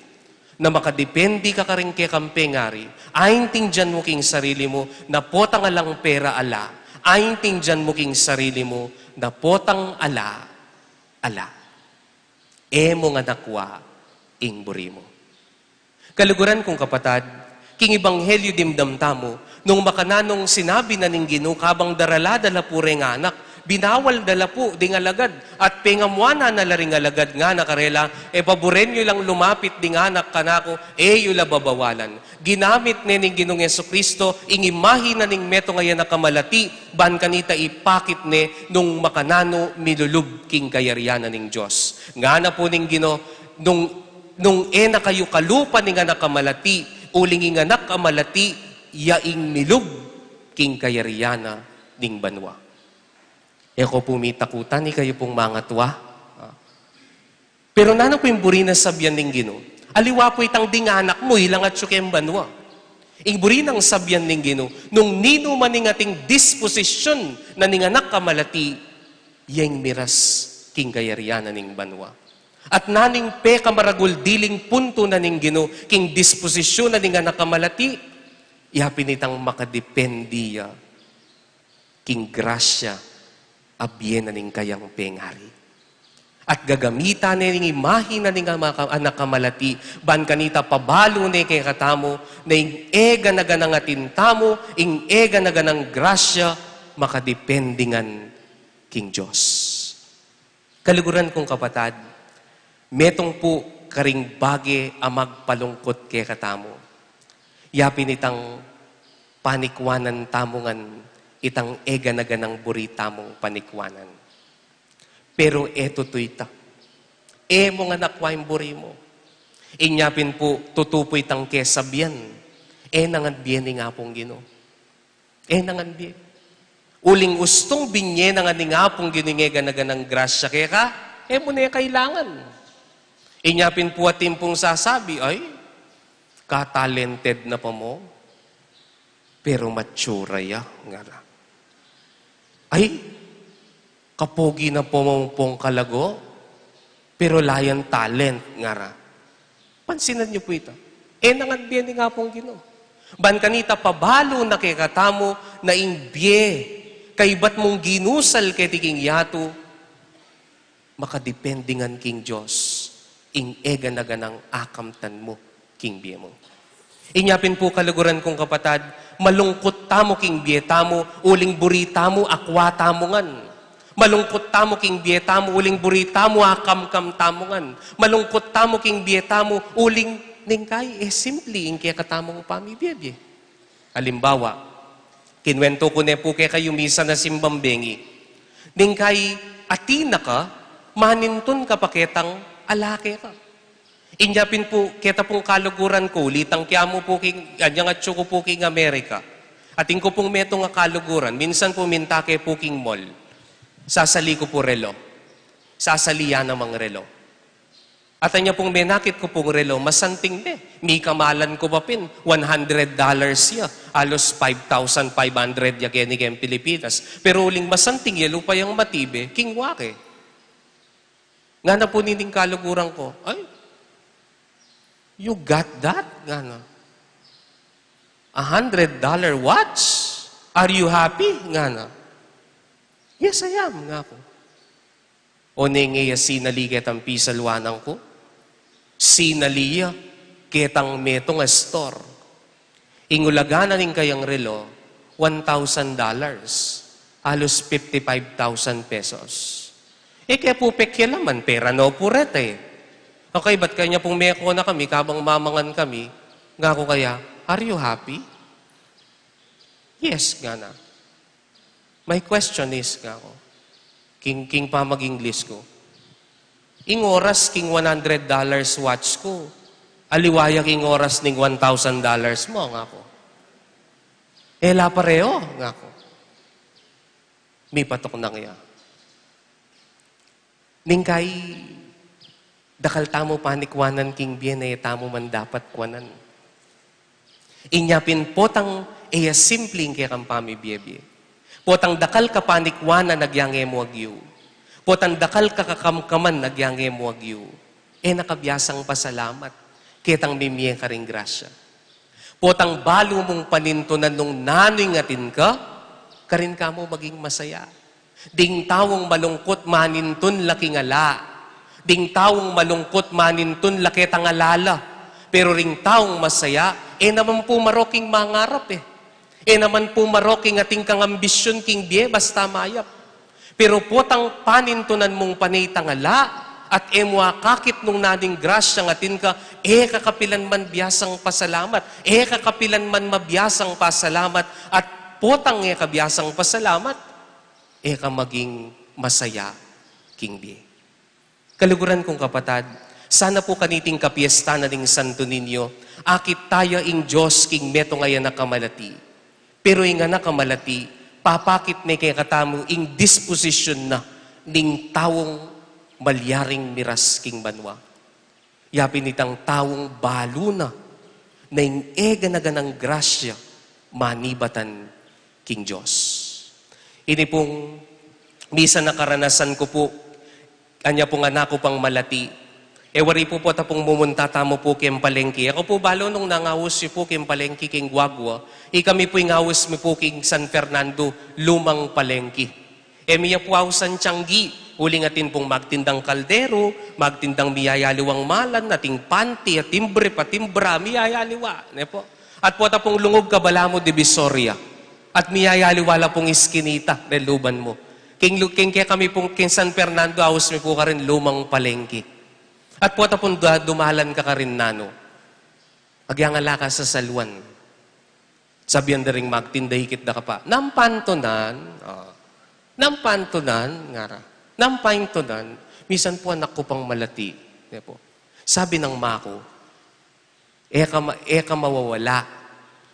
na makadepende ka karing kekang pengari, aintindian mu king sarili mu na potang alang pera ala, aintindian mu king sarili mu na potang ala, ala. E mung anak wa ing buri mu. Kaluguran kung kapatad, king ebanghelyu dimdam tamu, nung makananung sinabi na ning Ginu kabang darala da la pu reng anak, Binawal na la pu ding alagad, at pengamuanan na la ring alagad, ngana karela, e paburen yu lang lumapit ding anak kanaku, e yu la babawalan. Ginamit ne ning Ginung Jesucristo ing imahe na ning metung a anak a malati, ban kanita ipakit ne nung makananu milulub king kayarian na ning Dios. Ngana pu ning Ginu, nung, nung e na kayu kalupa ning anak a malati, uling ing anak a malati, ya ing milub king kayarian na ning banua. E ko pu mitakutan, ikayu pung mangatua. Ah. Pero nanu pu ing buri nang sabian ning Ginu? Aliwa pu itang ding anak mu, ilang atyu keng banua. Ing buri nang sabian ning Ginu, nung ninu man ing ating disposisyun na ning anak a malati, ya ing miras king kayarian na ning banua. At nanu ing pekamaragul diling puntu na ning Ginu, king disposisyun na ning anak a malati, ya pin itang makadepende ya king grasya a bie na ning kayang pengari. At gagamitan ne ning imahe na ning ama-, anak a malati, ban kanita pabalu ne kekatamu, na ing e gana-ganang atin tamu, ing e gana-ganang grasya, makadepende ngan king Dios. Kaluguran kung kapatad, metung pu karing bage a magpalungkut kekatamu. Ya pin itang panikwanan tamu ngan itang e gana-ganang buri tamung panikwanan. Pero e tutu ita. E mu ngan akwa ing buri mu. Inya pin pu, tutu pu itang kesabian. E na ngan bie ning Apung Ginu. E na ngan bie. Uling ustung binye na ngan ning Apung Ginu ing e gana-ganang grasya keka, e mu ne kailangan. Inya pin pu atin pung sasabi, "Ay, ka-talented na pa mu, pero matsura ya," ngana. "Ay, kapogi na pa mu pung kalago, pero ala yang talent," ngana. Pansinan yu pu ita. E na ngan bie ning Apung Ginu. Ban kanita pabalu na kekatamu na ing bie, kaybat mung ginusal keti king yatu, makadepende ngan king Dios, ing e gana-ganang akamtan mu king bie mu. Inya pin pu kaluguran kung kapatad, malungkut tamu king bie tamu, uling buri tamu, akwa tamu ngan. Malungkut tamu king bie tamu, uling buri tamu, akamkam tamu ngan. Malungkut tamu king bie tamu, uling ningkai, e simple ing kekatamung pamibie-bie. Alimbawa, kinwentu ku ne pu kekayu misan a simbang bengi. Ningkai, atin na ka, manintun ka pa ketang ala keka. Inya pin pu, keta pung kaluguran ku, uli tang kiamu pu king, anyang atyu ku pu king Amerika. Atin ku pung metung a kaluguran, minsan pu minta ke pu king mall. Sasali ku pu relo. Sasali ya namang relo. At anya pung menakit ku pung relo, masanting ne. Mikamalan ku pa pin, one hundred dollars ya. Alos five thousand five hundred ya keni keng Pilipinas. Pero uling masanting ya, lupa yang matibe, kingwa ke. Ngana pu nining kaluguran ku, "Ay, you got that?" ngana. "A hundred dollar watch? Are you happy?" ngana. "Yes, I am," ngaku. O neng e ya sinali ketang pisalwanan ku? Sinali ya ketang metung a store. Ing ulaga na ning kayang relo, one thousand dollars. Alos fifty-five thousand pesos. E ke pu pekialaman, pera no pu reta e. Okay, bat kanya pung meko na kami, kabang mamangan kami, ngaku kaya, "Are you happy?" "Yes," ngana. "My question is," ngaku, king, king pamag-English ku, "Ing oras king one hundred dollars watch ku, aliwa ya king oras ning one thousand dollars mu?" ngaku. "E la pareho," ngaku. Mipatuk nang ya. Ningkai, dakal tamu panikwanan king bie na e tamu man dapat kwanan. Inya pin potang e ya simple ing kekang pamibie-bie. Potang dakal ka panikwanan agyang e mu agyu. Potang dakal ka kakamkaman agyang e mu agyu. E na ka biasang pasalamat ketang mimie karing grasya. Potang balu mung panintunan nung nanu ing atin ka, karin ka mu maging masaya. Ding taung malungkut manintun la king ala. Ding taung malungkut manintun la ketang ala la. Pero ring taung masaya, e naman pu marok ing mangarap e. E naman pu marok ing atin kang ambisyun king bie basta mayap. Pero potang panintunan mung pane itang ala, at e mu akakit nung nanung grasyang atin ka, e ka kapilan man biasang pasalamat, e ka kapilan man mabiasang pasalamat, at potang e ka biasang pasalamat, e ka maging masaya king bie. Kaluguran kung kapatad, sana pu kaniting kapiesta na ning Santo Niño, akit taya ing Dios king metung a anak a malati. Pero ing anak a malati, papakit ne kekatamu ing disposisyun na ning taung malyaring miras king banua. Ya pin itang taung balu na, na ing e gana-ganang grasya manibatan king Dios. Ini pung misan a karanasan ku pu, anya pung anak ku pang malati. E wari pu, pota pung mumunta tamu pu king palengke. Aku pu balu nung nangaus yu pu king palengke king Guagua. Ikami pu ing aus mi pu king San Fernando, lumang palengke. E mi ya pu ausan tianggi, uling atin pung magtindang kaldero, magtindang miyayaliwang malan, ating panti, ating brief, ating bra, miyayaliwa, ne pu. At pota pung lungub ka balamu Divisoria, at miyayaliwa la pung iskinita, reluban mu. King, lu- king kekami pung, king San Fernando, aus mi pu karin lumang palengke. At pota pung da- dumalan ka karin nanu. Agyang ala ka sasaluan. Sabian da ring magtinda, ikit da ka pa, "Nanu pang tunan?" Ah. "Nanu pang tunan?" ngara. "Nanu pang tunan?" "Misan pu anak ku pang malati." Ne pu. Sabi nang maku, "E ka, ma- e ka mawawala.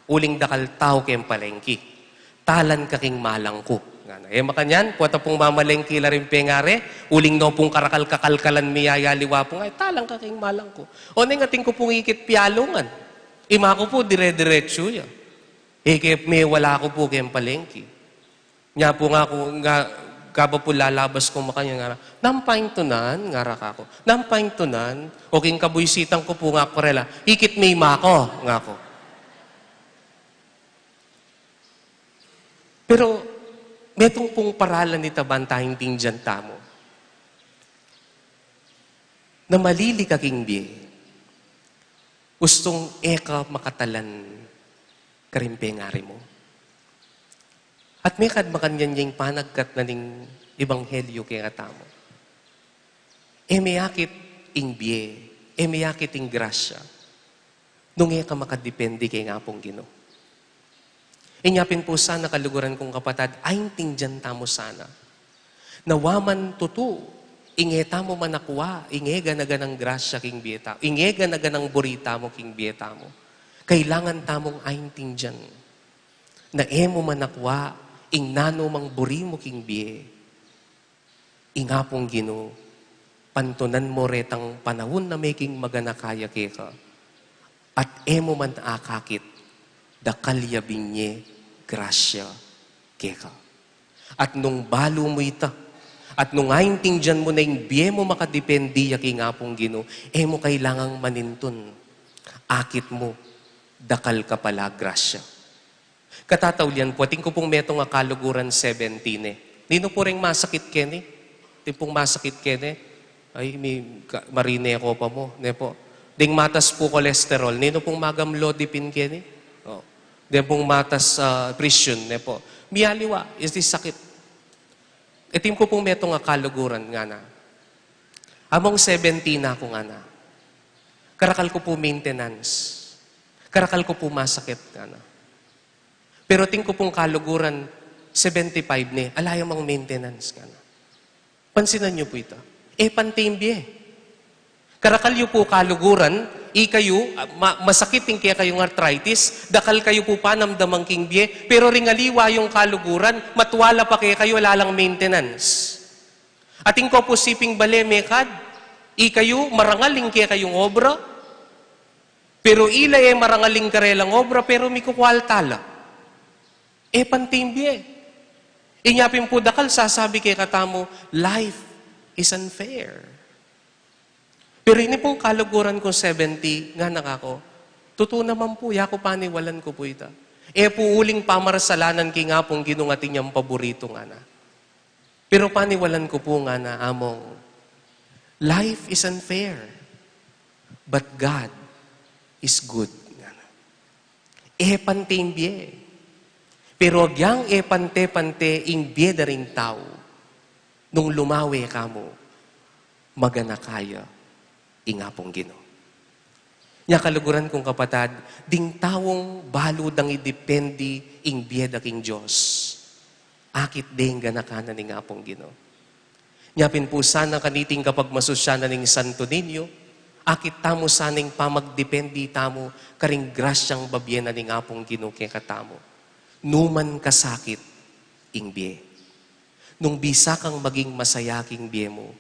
Uling dakal tau king palengke. Talan ka king malang ku." Ngana. E makanyan, pota pung mamalengke la ring pengari, uling no pung karakal kakalkalan miyayaliwa pu nga, "E, talan ka king malang ku." O neng atin ku pung ikit pialungan. Ima ku pu, dire-diretsu ya. E ke, mewala ku pu king palengke. Nya pu nga ku, nga, kaba pu lalabas ku makanyan ngara, "Nanu pang tunan?" ngara kaku. "Nanu pang tunan?" O king kabuisitan ku pu nga ku karela, "Ikit me ima ku," ngaku. Pero, metung pung paralan ita ban taintindian tamu. Na malili ka king bie, ustung e ka makatalan karing pengari mu. At mekad makanyan ya ing panagkat na ning ebanghelyo kekatamu. E me akit ing bie, e me akit ing grasya, nung e ka makadepende king Apung Ginu. Inya pin pu sana, kaluguran kung kapatad, aintindian tamu sana na wa man tutu ing e tamu manakua, ing e gana-ganang grasya king bie tamu, ing e gana-ganang buri tamu king bie tamu. Kailangan tamung aintindian na e mu manakua ing nanu mang buri mu king bie, ing Apung Ginu, pantunan mu retang panaun a meging maganaka ya keka, at e mu man akakit, dakal ya binye grasya keka. At nung balu mu ita, at nung aintindian mu na ing bie mu makadepende ya king Apung Ginu, e mu kailangang manintun. Akit mu, dakal ka pala grasya. Katataulian pu, atin ku pung metung a kaluguran, seventy ne. Ninu pu reng masakit keni? Atin pung masakit keni? Ay, mi, ka, marine ko pa mu, ne pu. Ding matas pu cholesterol, ninu pung mag-amlodipine keni? O. Ding pung matas, ah, presyon, ne pu. Miyaliwa, iti sakit. Atin ku pung metung a kaluguran, ngana. Among seventy na ku, ngana. Karakal ku pu maintenance. Karakal ku pu masakit, ngana. Pero atin ku pung kaluguran, seventy-five ne, ala ya mang maintenance, ngana. Pansinan yu pu ita. E pante ing bie. Karakal yu pu kaluguran, ikayu, ah, ma- masakit ing kekayung arthritis, dakal kayu pu panamdaman king bie, pero ring aliwa yung kaluguran, matua la pa kekayu, ala lang maintenance. Atin ko pu siping bale mekad, ikayu, marangal ing kekayung obra, pero ila e marangal ing karelang obra, pero mikukualta la. E pante ing bie. Inya pin pu dakal sasabi kekatamu, "Life is unfair." Pero ini pung kaluguran kung seventy, ngana kaku, "Tutu naman pu, yaku paniwalan ku pu ita. E pu uling pamarasalanan king Apung Ginu, atin yang paburitu," ngana. Pero paniwalan ku pu, ngana, "Among, life is unfair, but God is good," ngana. E pante ing bie. Pero agyang e pante-pante ing bie da ring tau, Nung lumawe ka mu, maganaka ya ing Apung Ginu. Nya kaluguran kung kapatad, ding taung balu dang idependi ing bie da king Dios, akit de ing ganaka na ning Apung Ginu. Nya pin pu sana kaniting kapagmasusyanan ning Santo Niño, akit tamu sana ing pamagdependi tamu karing grasyang babie na ning Apung Ginu kekatamu. Numan kasakit ing bie. Nung bisa kang maging masaya king bie mu,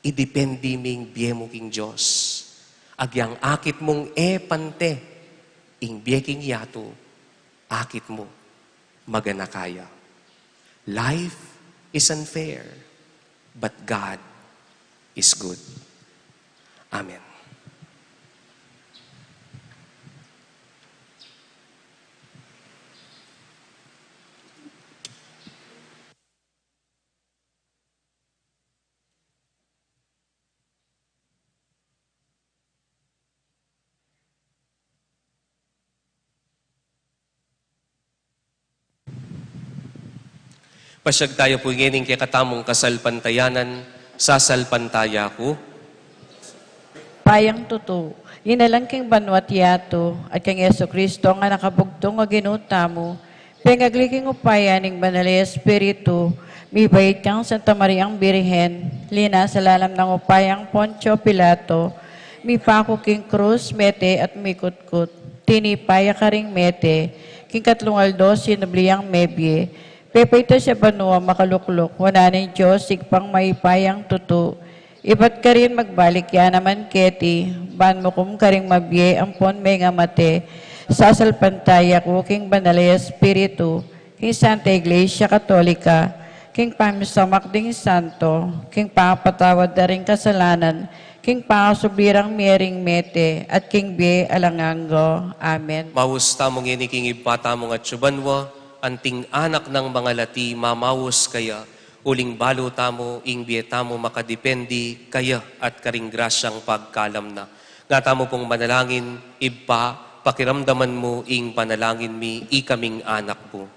idependi me ing bie mu king Dios. Agyang akit mung e pante ing bie king yatu, akit mu maganaka ya. Life is unfair, but God is good. Amen. Pasyag taya pu ngeni king kekatamung kasalpantayanan, sasalpantaya ku. Payang tutu, inalang king banua't yatu, at kang Jesucristo a anak a bugtung a Ginu tamu, pengagli king upaya ning Banal a Espiritu, mibait kang Santa Mariang Birhen, linasa lalam ning upayang Poncio Pilato, mipaku king krus, mete at mikutkut, tinipa ya karing mete, king katlung aldo sinubli yang mebie, pepaitas ya banua makalukluk wanan ning Dios Ibpang mayupayang tutu, ibat karin magbalik ya naman keti, ban mukum karing mabie ampon mengamate. Sasalpantaya ku king Banal a Espiritu, king Santa Iglesia Katolika, king pamisamak ding santo, king pangapatawad da ring kasalanan, king pangasubli rang mie ring mete, at king bie alang angga. Amen. Maus tamu ngeni king Ibpa tamung atsu banua, anting anak nang mangalati, mamaus kaya, uling balu tamu ing bie tamu makadependi kaya at karing grasyang pagkalam na. Nga tamu pung manalangin, Ibpa, pakiramdaman mu ing panalangin mi, ikaming anak mu.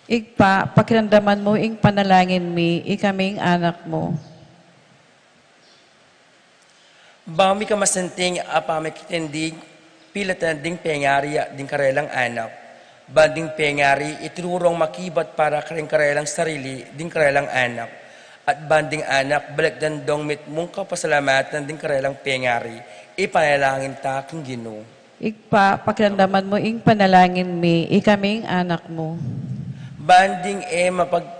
Ibpa, pakiramdaman mu ing panalangin mi, ikaming anak mu. Bang mika masanting a pamikitinding, pilatan ding pengari ding karelang anak. Ban ding pengari, iturung makibat para karing karelang sarili ding karelang anak. At ban ding anak, balikdan dong mitmung kapasalamatan ding karelang pengari. Ipanalangin ta king Ginu. Ibpa, pakiramdaman mu ing panalangin mi, ikaming anak mu. Ban ding e mapag-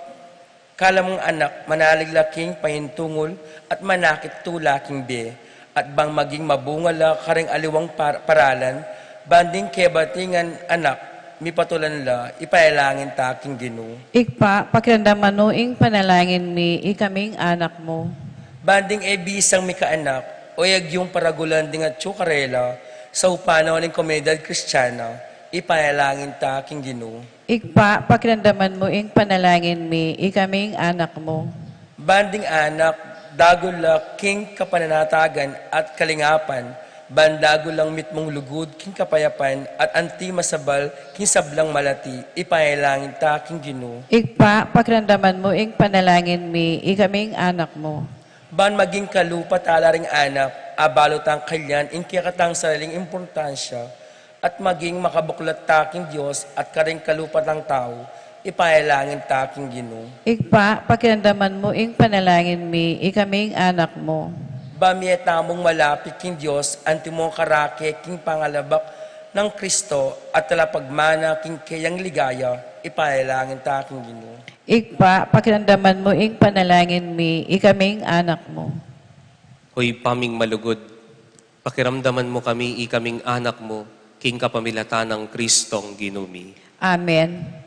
kalamung anak, manalig la king paintungul at manakit tula king bie, at bang maging mabunga la karing aliwang par-, paralan, ban ding kebatingan anak, mipatulan la, ipailangin ta king Ginu. Ibpa, pakiramdaman mu ing panalangin mi, ikaming anak mu. Ban ding e bisang mikaanak, o e agyung paragulan ding atsu karela, saupan na ning komunidad Kristiana, ipailangin ta king Ginu. Ibpa, pakiramdaman mu ing panalangin mi, ikaming anak mu. Ban ding anak, dagul la king kapananatagan at kalingapan, ban dagul lang mitmung lugud king kapayapan at anti masabal king sablang malati, ipailangin ta king Ginu. Ibpa, pakiramdaman mu ing panalangin mi, ikaming anak mu. Ban maging kalupa tala ring anak, abalu tang kalyan ing kekatang sariling importansya, at maging makabuklat ta king Dios at karing kalupa tang tau, ipailangin ta king Ginu. Ibpa, pakiramdaman mu ing panalangin mi, ikaming anak mu. Ban mie tamung malapit king Dios, antimong karake king pangalabak nang Kristo, at talapagmana king keyang ligaya, ipailangin ta king Ginu. Ibpa, pakiramdaman mu ing panalangin mi, ikaming anak mu. O Ibpa ming malugud, pakiramdaman mu kami, ikaming anak mu, king kapamilatan nang Kristong Ginu mi. Amen.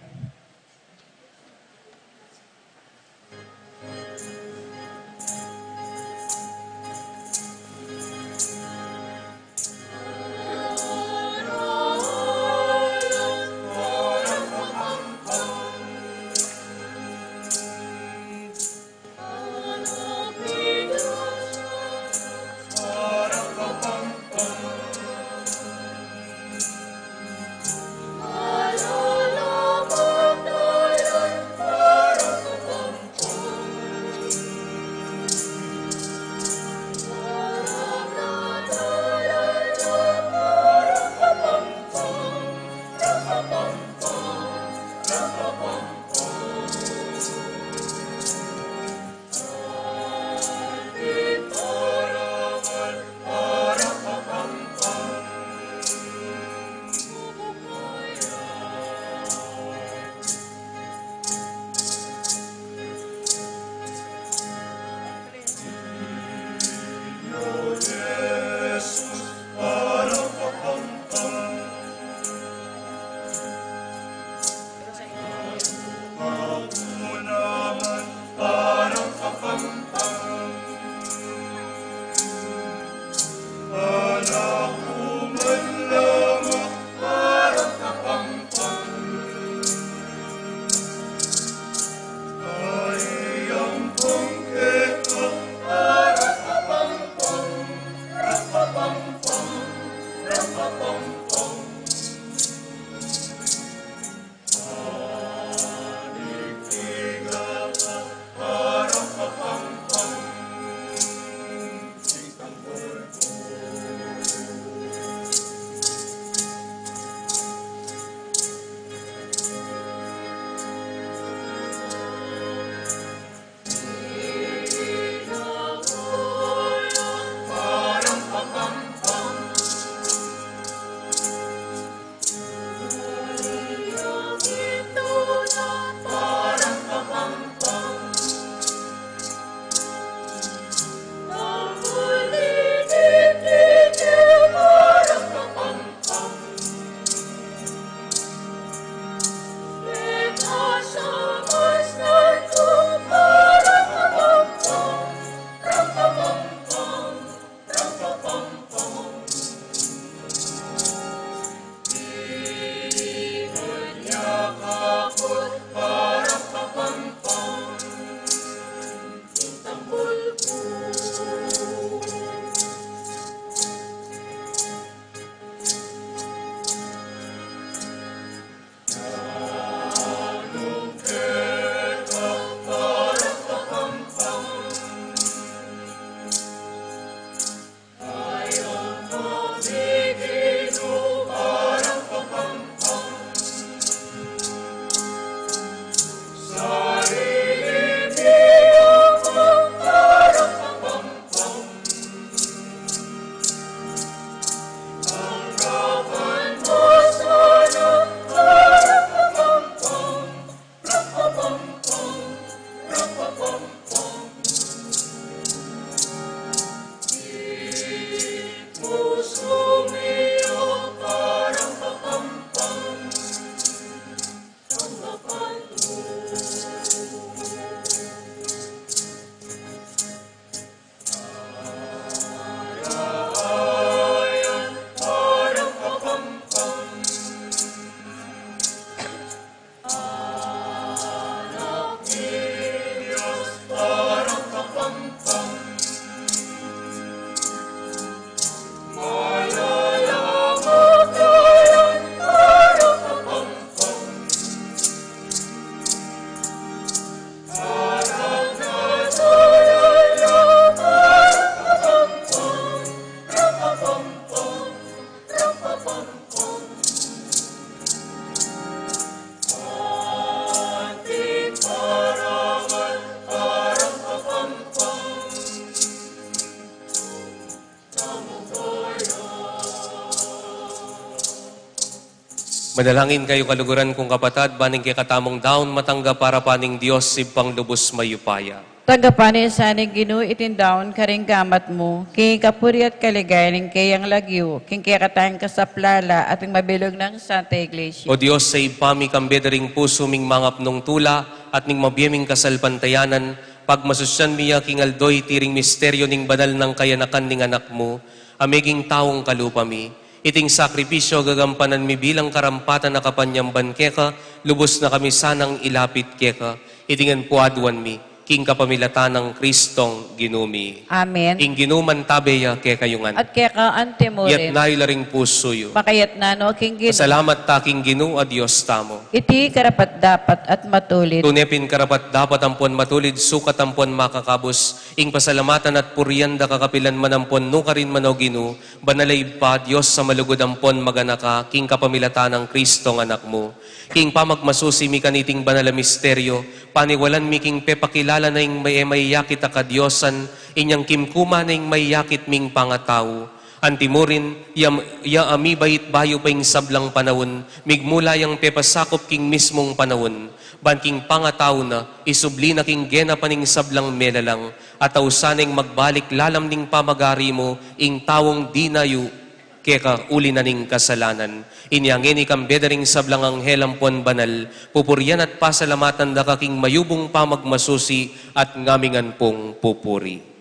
Manalangin kayu, kaluguran kung kapatad, ban ing kekatamung daun matanggap arapan ning Dios Ibpang lubus mayupaya. Tanggapan na sa ning Ginu iting daun karing gamat mu, king kapurian at kaligayan ning keyang lagyu, king kekatang kasaplalan at ning mabilug nang Santa Iglesia. O Dios, sa Ibpa mi, kambe da ring pusu ming mangapnung tula at ning mabie ming kasalpantayanan, pagmasusyan mi ya king aldo iti ring misteryu ning banal nang kayanakan ning Anak mu, a meging taung kalupa mi. Iting sakripisyu gagampanan mi bilang karampatan a kapanyamban keka, lubus na kami sanang ilapit keka. Iti ngan pu aduan mi, king kapamilatan nang Kristong Ginu mi. Amen. Ing Ginu mantabe ya kekayu ngan. At keka antimurin. Iyatas yu la ring pusu yu. Makayatas no king Ginu. Pasalamat ta king Ginu a Dios tamu. Iti karapat-dapat at matulid. Tune pin karapat-dapat ampon matulid, sukat ampon makakabus, ing pasalamatan at purian da kakapilan man ampon nukarin man, o Ginu, banal a Ibpa, Dios a malugud ampon maganaka, king kapamilatan nang Kristong Anak mu. King pamagmasusi mi kaniting banal a misteryu, paniwalan mi king pepakilala na ing may, e mayakit a kadiosan, inyang kimkuma na ing mayakit ming pangatau. Antimurin, ya, ya a mibait bayu pa ing sablang panaun, migmula yang pepasakup king mismung panaun, ban king pangatau na, isubli na king genapan ning sablang melalang, at ausan neng magbalik lalam ning pamagari mu, ing taung dinayu keka uli na ning kasalanan. Inya ngeni kambe da ring sablang anghel ampon banal, pupurian at pasalamatan da ka king mayubung pamagmasusi at ngamingan pung pupuri.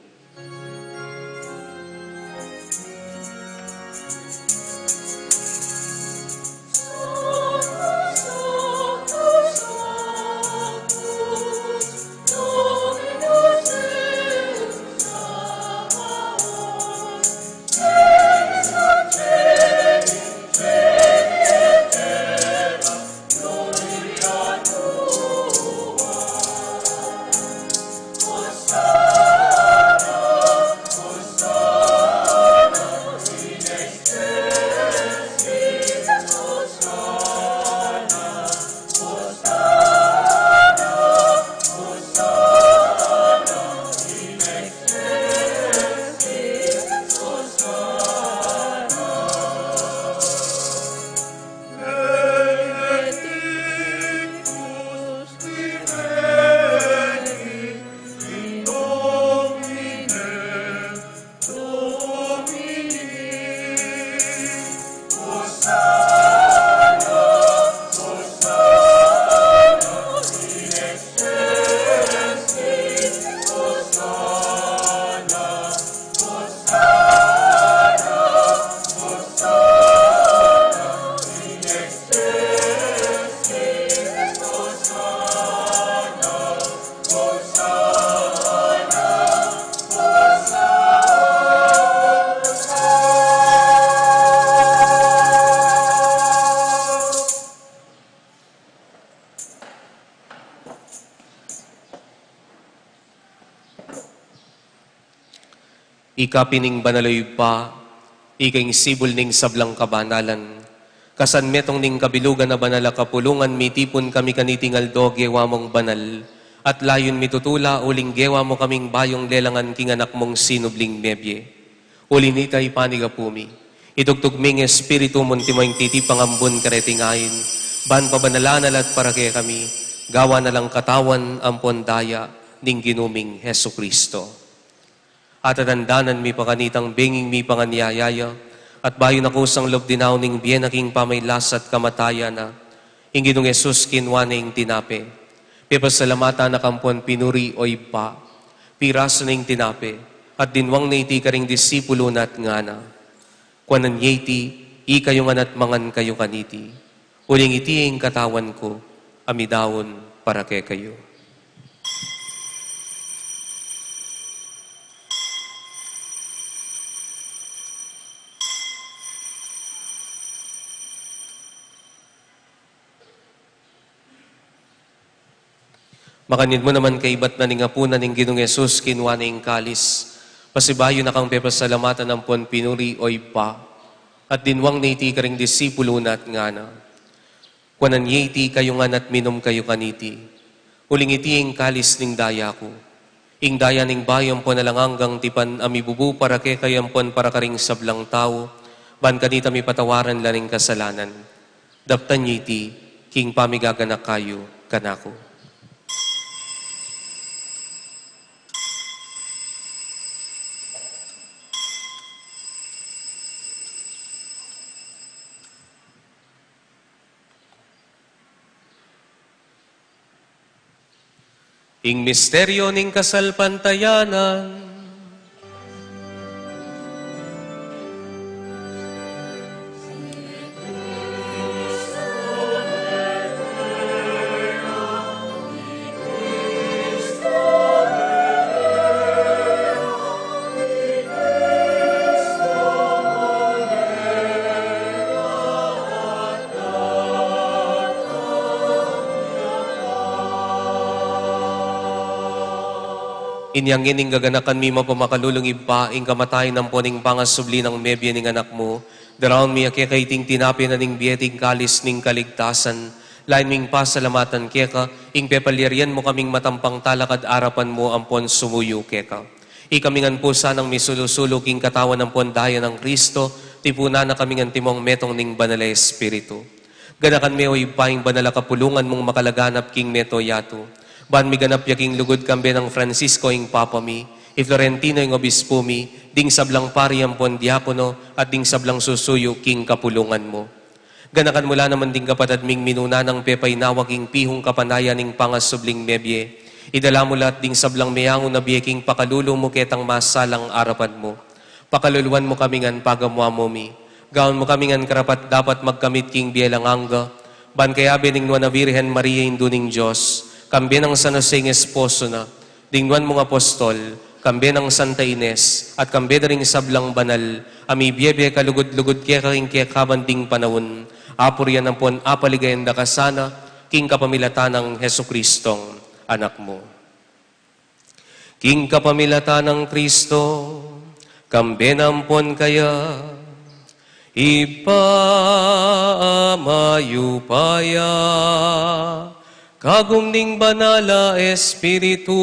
Ika pin ing banal, o Ibpa, ika ing sibul ning sablang kabanalan. Kasan metung ning kabilugan a banal a kapulungan, mitipun kami kaniting aldo gewa mung banal, at layun mi tutula uling gewa mu kaming bayung lelangan king anak mung sinubling mebie. Uli nita, ipanigapu mi, itugtug ming espiritu mu antimong titipang ambun kareting ain, ban pabanalan na la at para kekami, gawan na lang katawan ampon daya ning Ginu ming Jesucristo. At atandanan mi pa kanitang benging mipanganyaya ya, at bayu na kusang lub dinaun ning bie na king pamagkasakit at kamatayan na, ing Ginung Jesus kinua ne ing tinape, pepasalamatan na ampon pinuri, o Ibpa, pirasu ne ing tinape, at dinwang ne iti karing disipulu na at ngana: Kuanan ye iti, ikayu ngan at mangan kayu kaniti. Uling iti ing katawan ku, a midaun para kekayu. Makanyan mu naman kaibat na ning apunan ning Ginung Jesus, kinua ne ing kalis, pasibayu na kang pepasalamatan ampon pinuri, o Ibpa, at dinwang ne iti karing disipulu na at ngana: Kuanan ye iti, ikayu ngan at minum kayu kaniti. Uling iti ing kalis ning daya ku, ing daya ning bayu ampon alang anggang tipan, a mibubu para kekayu ampon para karing sablang tau, ban kanita mipatawaran la ring kasalanan. Daptan ye iti king pamigaganaka yu kanaku. Ing misteryu ning kasalpantayanan. Inya ngeni, gaganakan mi mapamakalulung Ibpa, ing kamatayan ampon ing pangasubli nang mebie ning Anak mu, daraun mi keka iting tinape na ning bie at ing kalis ning kaligtasan, lain ming pasalamatan keka, ing pepalyarian mu kaming matampang talakad arapan mu ampon sumuyu keka. Ikami ngan pu sanang misulu-sulu king katawan ampon daya nang Kristo, tipunan na kami ngan timong metung ning Banal a Espiritu. Ganakan me, o Ibpa, ing banal a kapulungan mung makalaganap king mabilug a yatu. Ban miganap ya king lugud kambe nang Francisco ing Papa mi, i Florentino ing Obispu mi, ding sablang pari ampon diakono, at ding sablang susuyu king kapulungan mu. Ganakan mu la naman ding kapatad ming minuna nang pepainawa king pihung kapanayan ning pangasubling mebie. Idala mu la at ding sablang meangu na bie king pakalulu mu ketang masalang arapan mu. Pakaluluan mu kami ngan pagamu-amu mi. Gawan mu kami ngan karapat-dapat magkamit king bie alang angga. Ban kayabe ning Nuan a Virgen Maria, Indu ning Dios, kambe nang San Jose ing esposo na, ding nuan mung apostol, kambe nang Santa Ines, at kambe da ring sablang banal a mibiebie kalugud-lugud keka king kekaban ding panaun, apurian ampon apaligayan da ka sana, king kapamilatan nang Jesucristong Anak mu. King kapamilatan nang Kristo, kambe na ampon kaya, Ibpa a mayupaya, kagum ning Banal a Espiritu,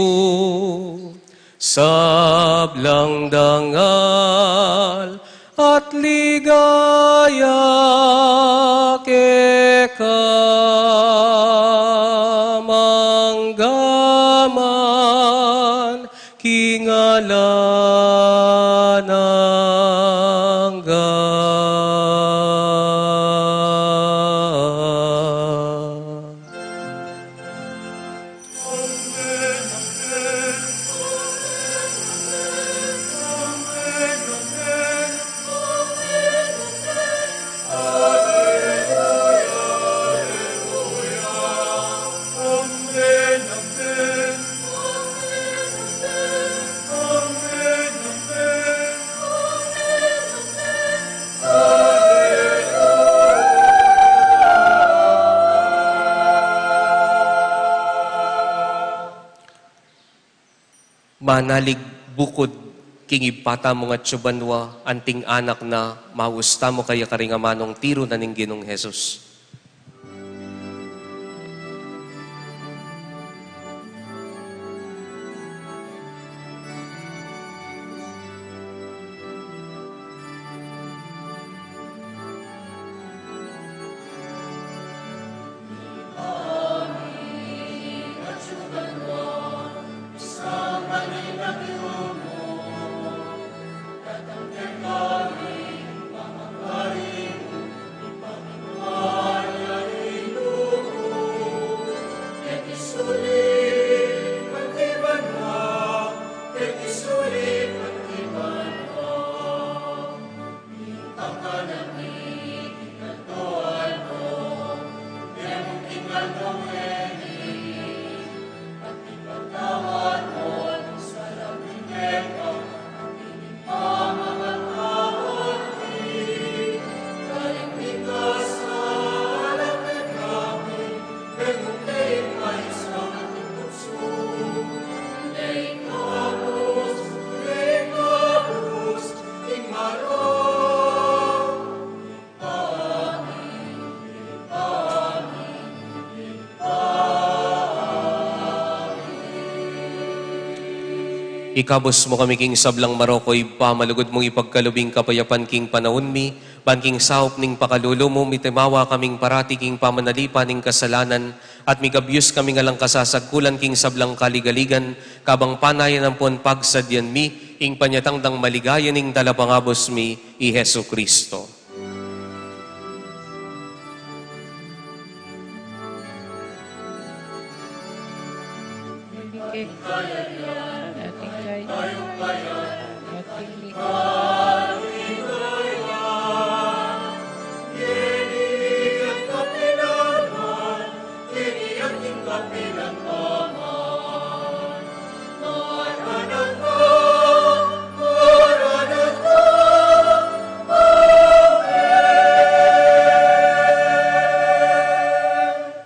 sablang dangal at ligaya keka manggaman king alang angga. Manalig bukud king Ibpa tamung atsu banua, anting anak na, maus tamu kaya karing amanung tiru na ning Ginung Jesus. Ikabus mu kami king sablang marok, o Ibpa, malugud mung ipagkalub ing kapayapan king panaun mi, ban king saup ning pakalulu mu, mitimawa kaming parati king pamanalipan ning kasalanan, at migabyus kaming alang kasasagkulan king sablang kaligaligan, kabang panayan ampon pagsadyan mi ing panyatang dang maligaya ning Talapangabus mi, i Jesucristo.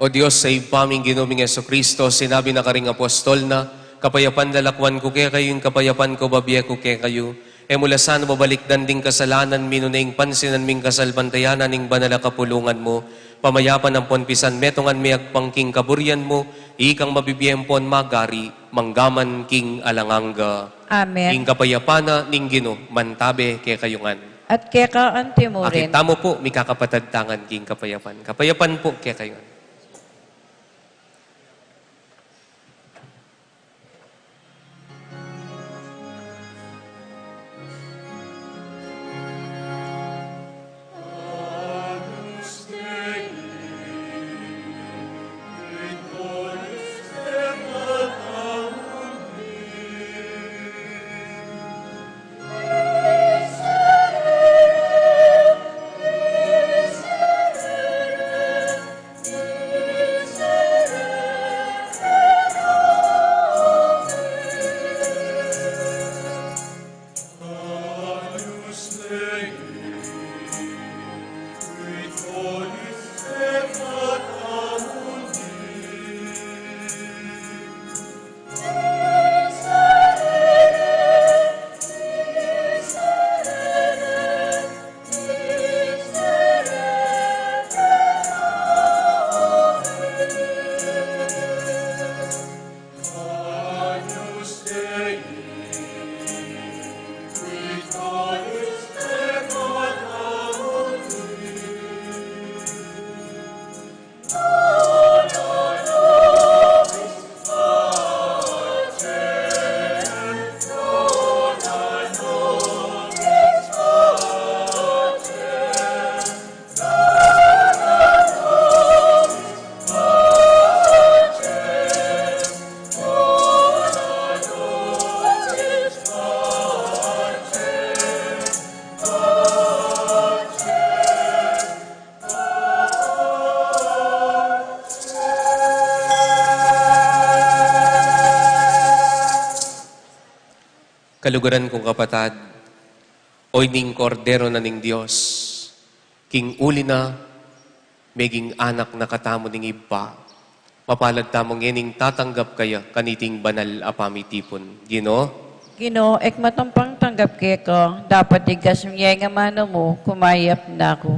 O Dios a Ibpa ming Ginu ming Jesucristo, sinabi na karing apostol na, "Kapayapan lalakwan ku kekayu, ing kapayapan ku babie ku kekayu." E mu la sana babalikdan ding kasalanan mi nune ing pansinan ming kasalpantayanan ning banal a kapulungan mu. Pamayapan ampon pisan metungan me agpang king kaburian mu, ikang mabibie ampon magari, mangga man king alang angga. Amen. Ing kapayapan na ning Ginu, mantabe kekayu ngan. At keka anti mu rin. Akit tamu pu, mikakapatad ta ngan king kapayapan. Kapayapan pu kekayu ngan. Kaluguran kung kapatad, o ining Kordero na ning Dios, king uli na meging anak na katamu ning Ibpa, mapalad tamu ngening tatanggap kaya kaniting banal a pamitipun. Ginu, Ginu, e ku matampang tanggap keka, dapot igas mu ing amanu mu, kumayap na ku.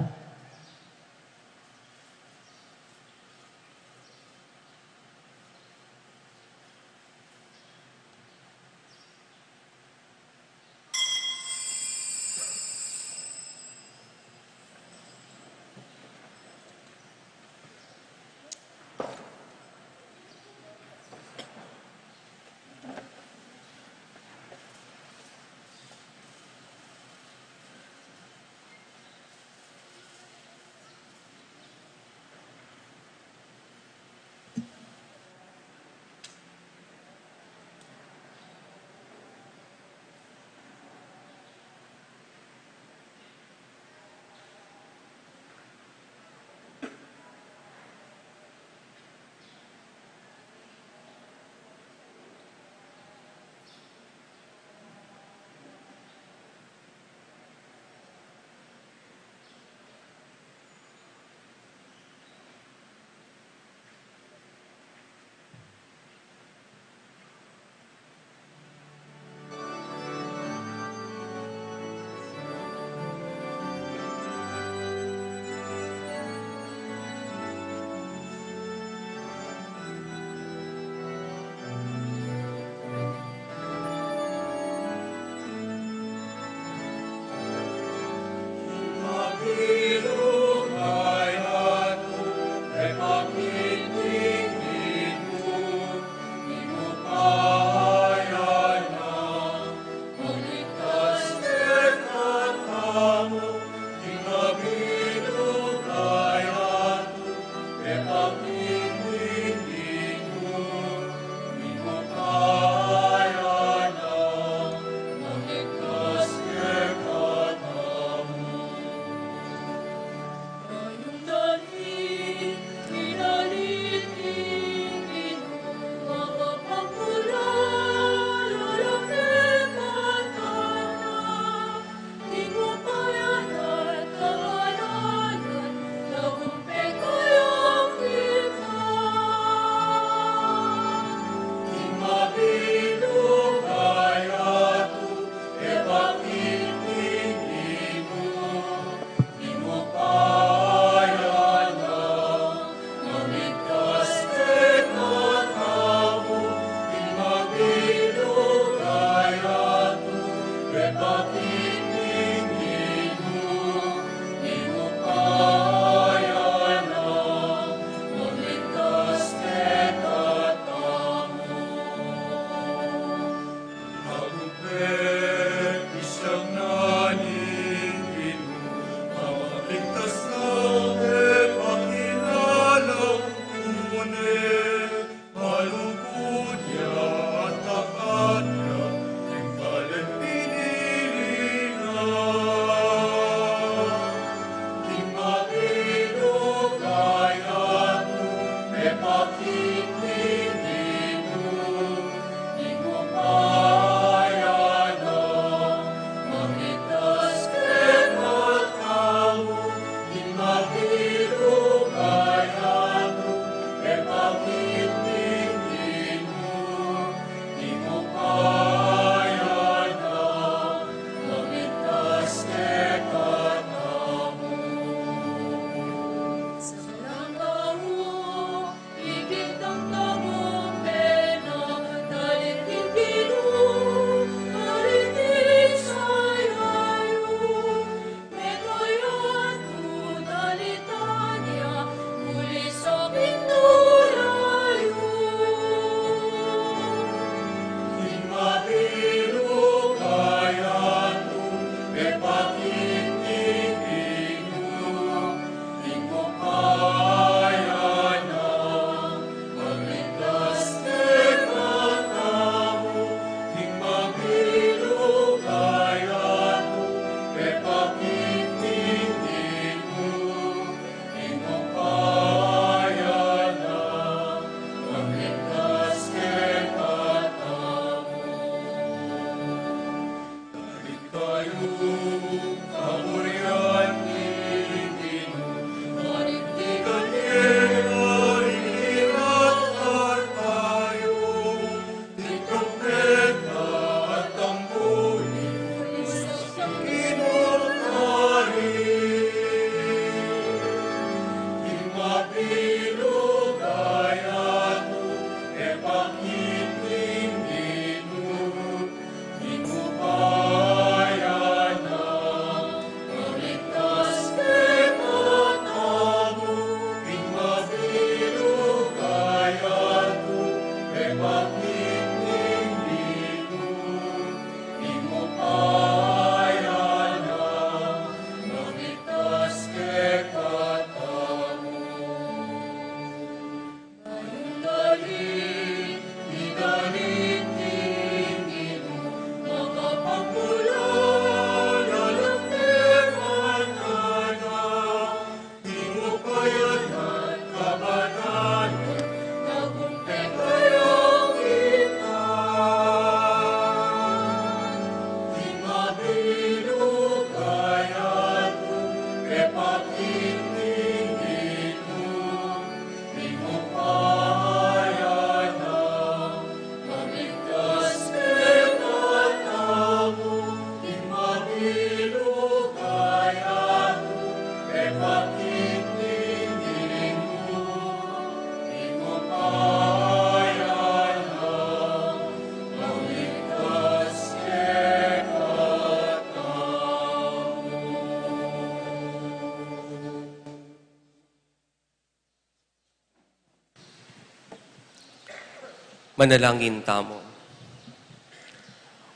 Manalangin tamu.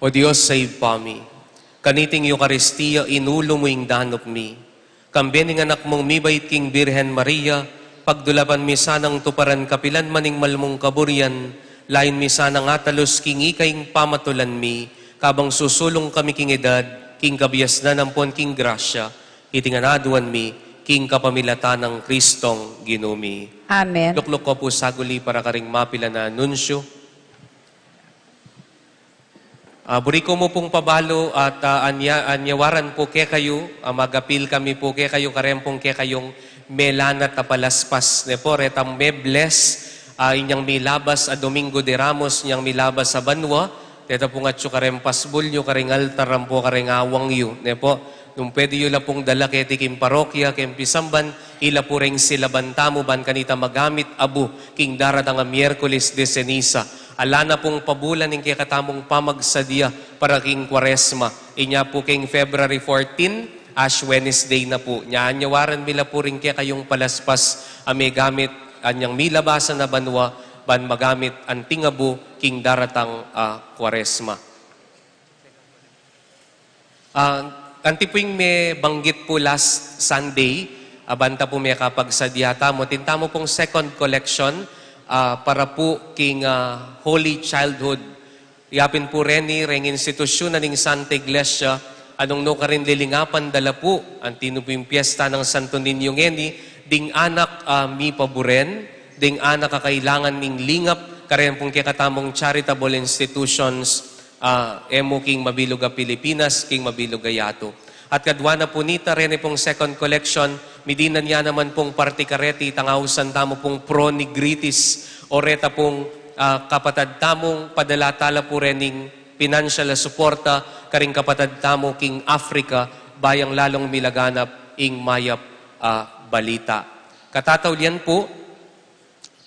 O Dios a Ibpa mi, kaniting Eukaristia inulu mu ing danup mi, kambe ning Anak mung mibait king Birhen Maria, pagdulapan mi sanang tuparan kapilan man ing mal mung kaburian, lain mi sanang atalus king ika ing pamatulan mi, kabang susulung kami king edad, king kabiasnan ampon king grasya, iti ngan aduan mi, king kapamilatan nang Kristong Ginu mi. Amen. Lukluk ku pu saguli para karing mapilan a anunsyu. Ah, buri ku mu pung pabalu at, ah, anya-, anyawaran pu kekayu, ah, mag-apil kami pu kekayu, kareng pung kekayung melanat a palaspas, ne pu, retang me-bless, ah, inyang milabas a Domingo de Ramos, inyang milabas a banua, deta pung atyu kareng pasbul yu, kareng altar, ampo kareng awang yu, ne pu. Nung pwede yu la pung dala keti king parokya, keng pisamban, ila pu reng silaban tamu ban kanita magamit abu king daratang a Miyerkules de Ceniza. Ala na pung pabulan ing kekatamung pamagsadia para king Kuaresma. Inya pu keng February fourteen, Ash Wednesday na pu. Nya anyawaran mi la pu ring kekayung palaspas a megamit anyang milabasan a banua ban magamit anting abu king daratang a Kuaresma. Ah, anti pu ing mebanggit pu last Sunday, ah, banta pu mekapagsadia tamu, atin tamu pung second collection, ah, para pu king, ah, Holy Childhood. Yapin pu reni, reng institusyun na ning Santa Iglesia, a nung nu karin lilingapan da la pu, anti nu pu ing piesta nang Santo Niño ngeni, ding anak, ah, mipaburen, ding anak a kailangan ning lingap, kareng pung kekatamung charitable institutions, ah, e mu king mabilug a Pilipinas, king mabilug a yatu. At kadua na pu nita, reni pung second collection, midinan ya naman pung parti kareti, itang ausan tamu pung pro nigritis, o reta pung, ah, kapatad tamung padala tala pu rening pinansyal a suporta karing kapatad tamu king Africa, ban lalung milaganap ing mayap a balita. Katataulian pu,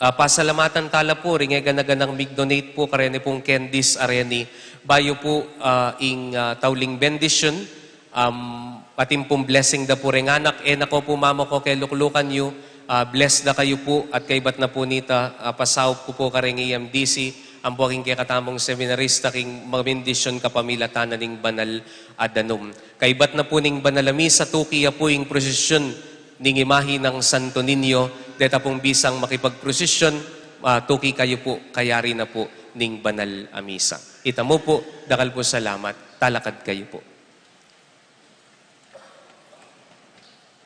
ah, pasalamatan tala pu ring e gana-ganang mig-donate pu kareni pung Candice a reni. Bayu pu, ah, ing, ah, tauling bendisyun, um, atin pung blessing da pu reng anak, e na ko pu mamako keluklukan yu, ah, bless da kayu pu, at kaybat na pu nita, ah, pasaup ku pu kareng E M D C, ampo king kekatamung seminarista king mabendisyun kapamilatan na ning banal a danum. Kaybat na pu ning banal a misa, tuki ya pu ing prosesyun ning imahi nang Santo Niño, deta pung bisang makipagprosesyun, ah, tuki kayu pu, kayari na pu ning banal a misa. Ita mu pu, dakal pu salamat, talakad kayu pu.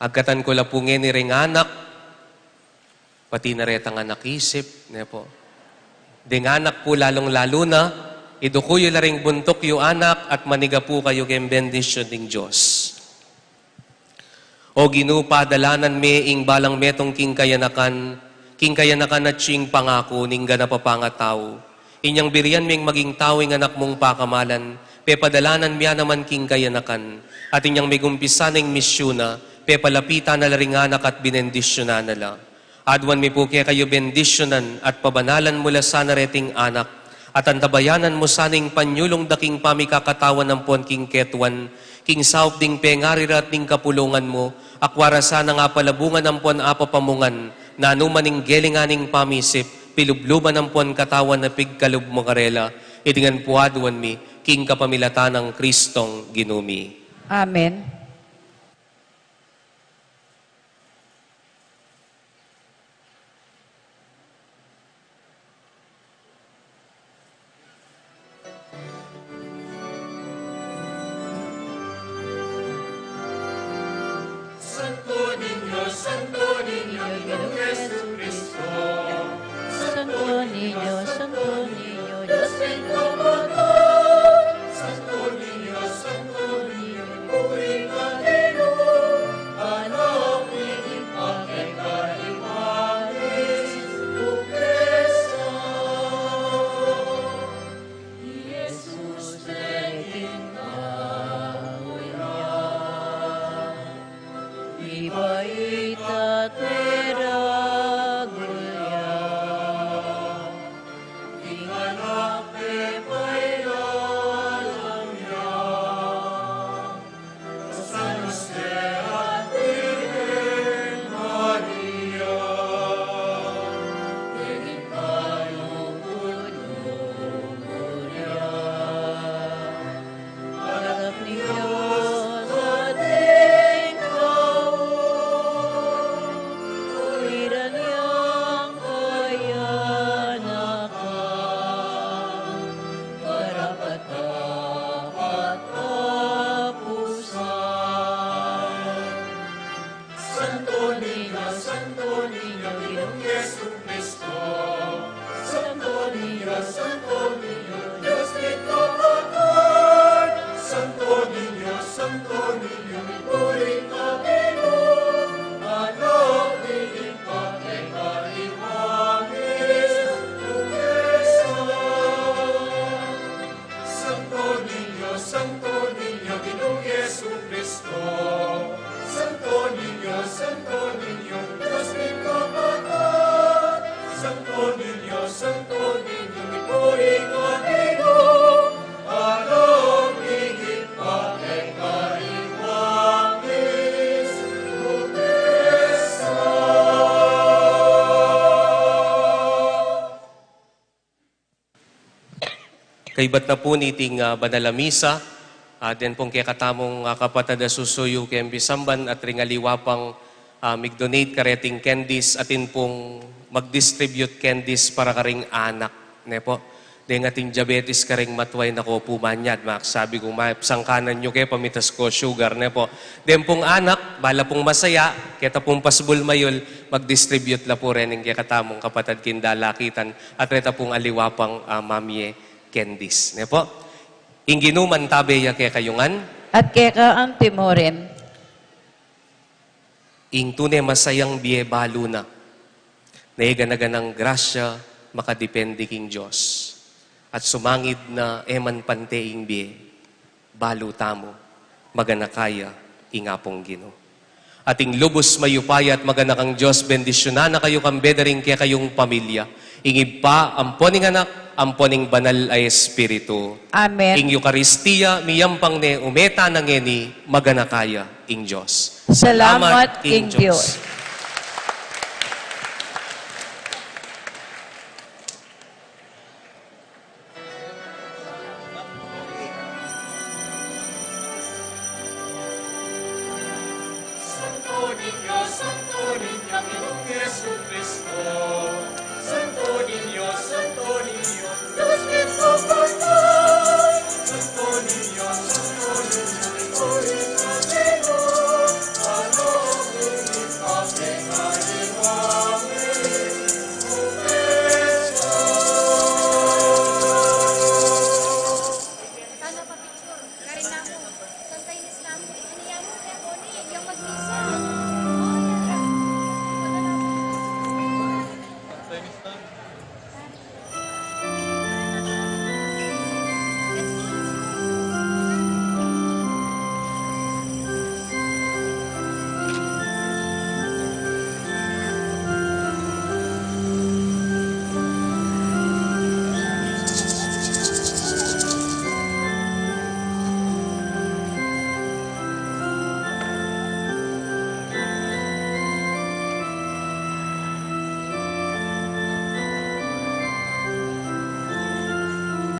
Agkatan ku la pu ngeni reng anak, pati na retang anak isip, ne pu. Ding anak pu lalung-lalu na, iduku yu la ring buntuk yu anak at maniga pu kayu keng bendisyun ning Dios. O Ginu, padalanan me ing balang metung king kayanakan, king kayanakan atyu ing pangaku ning ganap a pangatau. Inyang birian meng maging tau ing Anak mung pakamalan, pepadalanan me ya naman king kayanakan, at inyang megumpisa na ing misyun na, pepalapitan na la ring anak at binendisyunan na la. Aduan mi pu kekayu bendisyunan at pabanalan mu la sana reting anak, at antabayanan mu sana ing panyulung da king pamikakatawan ampon king ketuan, king saup ding pengari ra at ning kapulungan mu, akwa ra sanang apalabungan ampon apapamungan, nanu man ing gelingan ning pamisip, pilubluban ampon katawan a pigkalub mu karela, iti ngan pu aduan mi, king kapamilatan nang Kristong Ginu mi. Amen. Santo Niño, Santo Niño, Niño Jesucristo. Santo Niño, Santo Niño, Dios bendito. Santo Niño, Santo Niño, puritan de luz, anak mi ipakita imanis, tu presa. Jesus, peking kamuya, ipaitat me ragul ya, ing anak me pailalam ya. Santo Niño, Santo Niño, Dios mi kapatad. Santo Niño, Santo Niño, mi puri Ginu, alam mi pa kekariwangis upesa. Kaybat na pu niting, ah, banal a misa, ah, den pung kekatamung, ah, kapatad a susuyu keng pisamban at ring aliwa pang, ah, mig-donate kareting candies, atin pung mag-distribute candies para karing anak, ne po. Deng ating diabetes karing matwa, naku pu, manyad, mak, sabi ku, ma, sangkanan yu ke, pamitas ku sugar, ne po. Deng pung anak, bala pung masaya, keta pung pasbul mayul, mag-distribute la pu reng kekatamung kapatad king dalakitan, at reta pung aliwa pang, ah, mamie candies, ne po. Ing Ginu mantabe ya kekayu ngan. At keka anti mu rin. Ing tune masayang bie balu na, ne gana-ganang grasya makadepende king Dios. At sumangid na e man pante ing bie, balu tamu, maganaka ya ing Apung Ginu. Ating lubus mayupaya at maganakang Dios, bendisyunan na kayu kambe da ring kekayung pamilya, ing Ibpa, ampo ning Anak, ampo ning Banal a Espiritu. Amen. Ing Eukaristia miyampang ne, ume tana ngeni, maganaka ya ing Dios. Salamat king Dios. Santo Niño, Santo Niño, Ginung Jesucristo. Santo Niño, Santo Niño,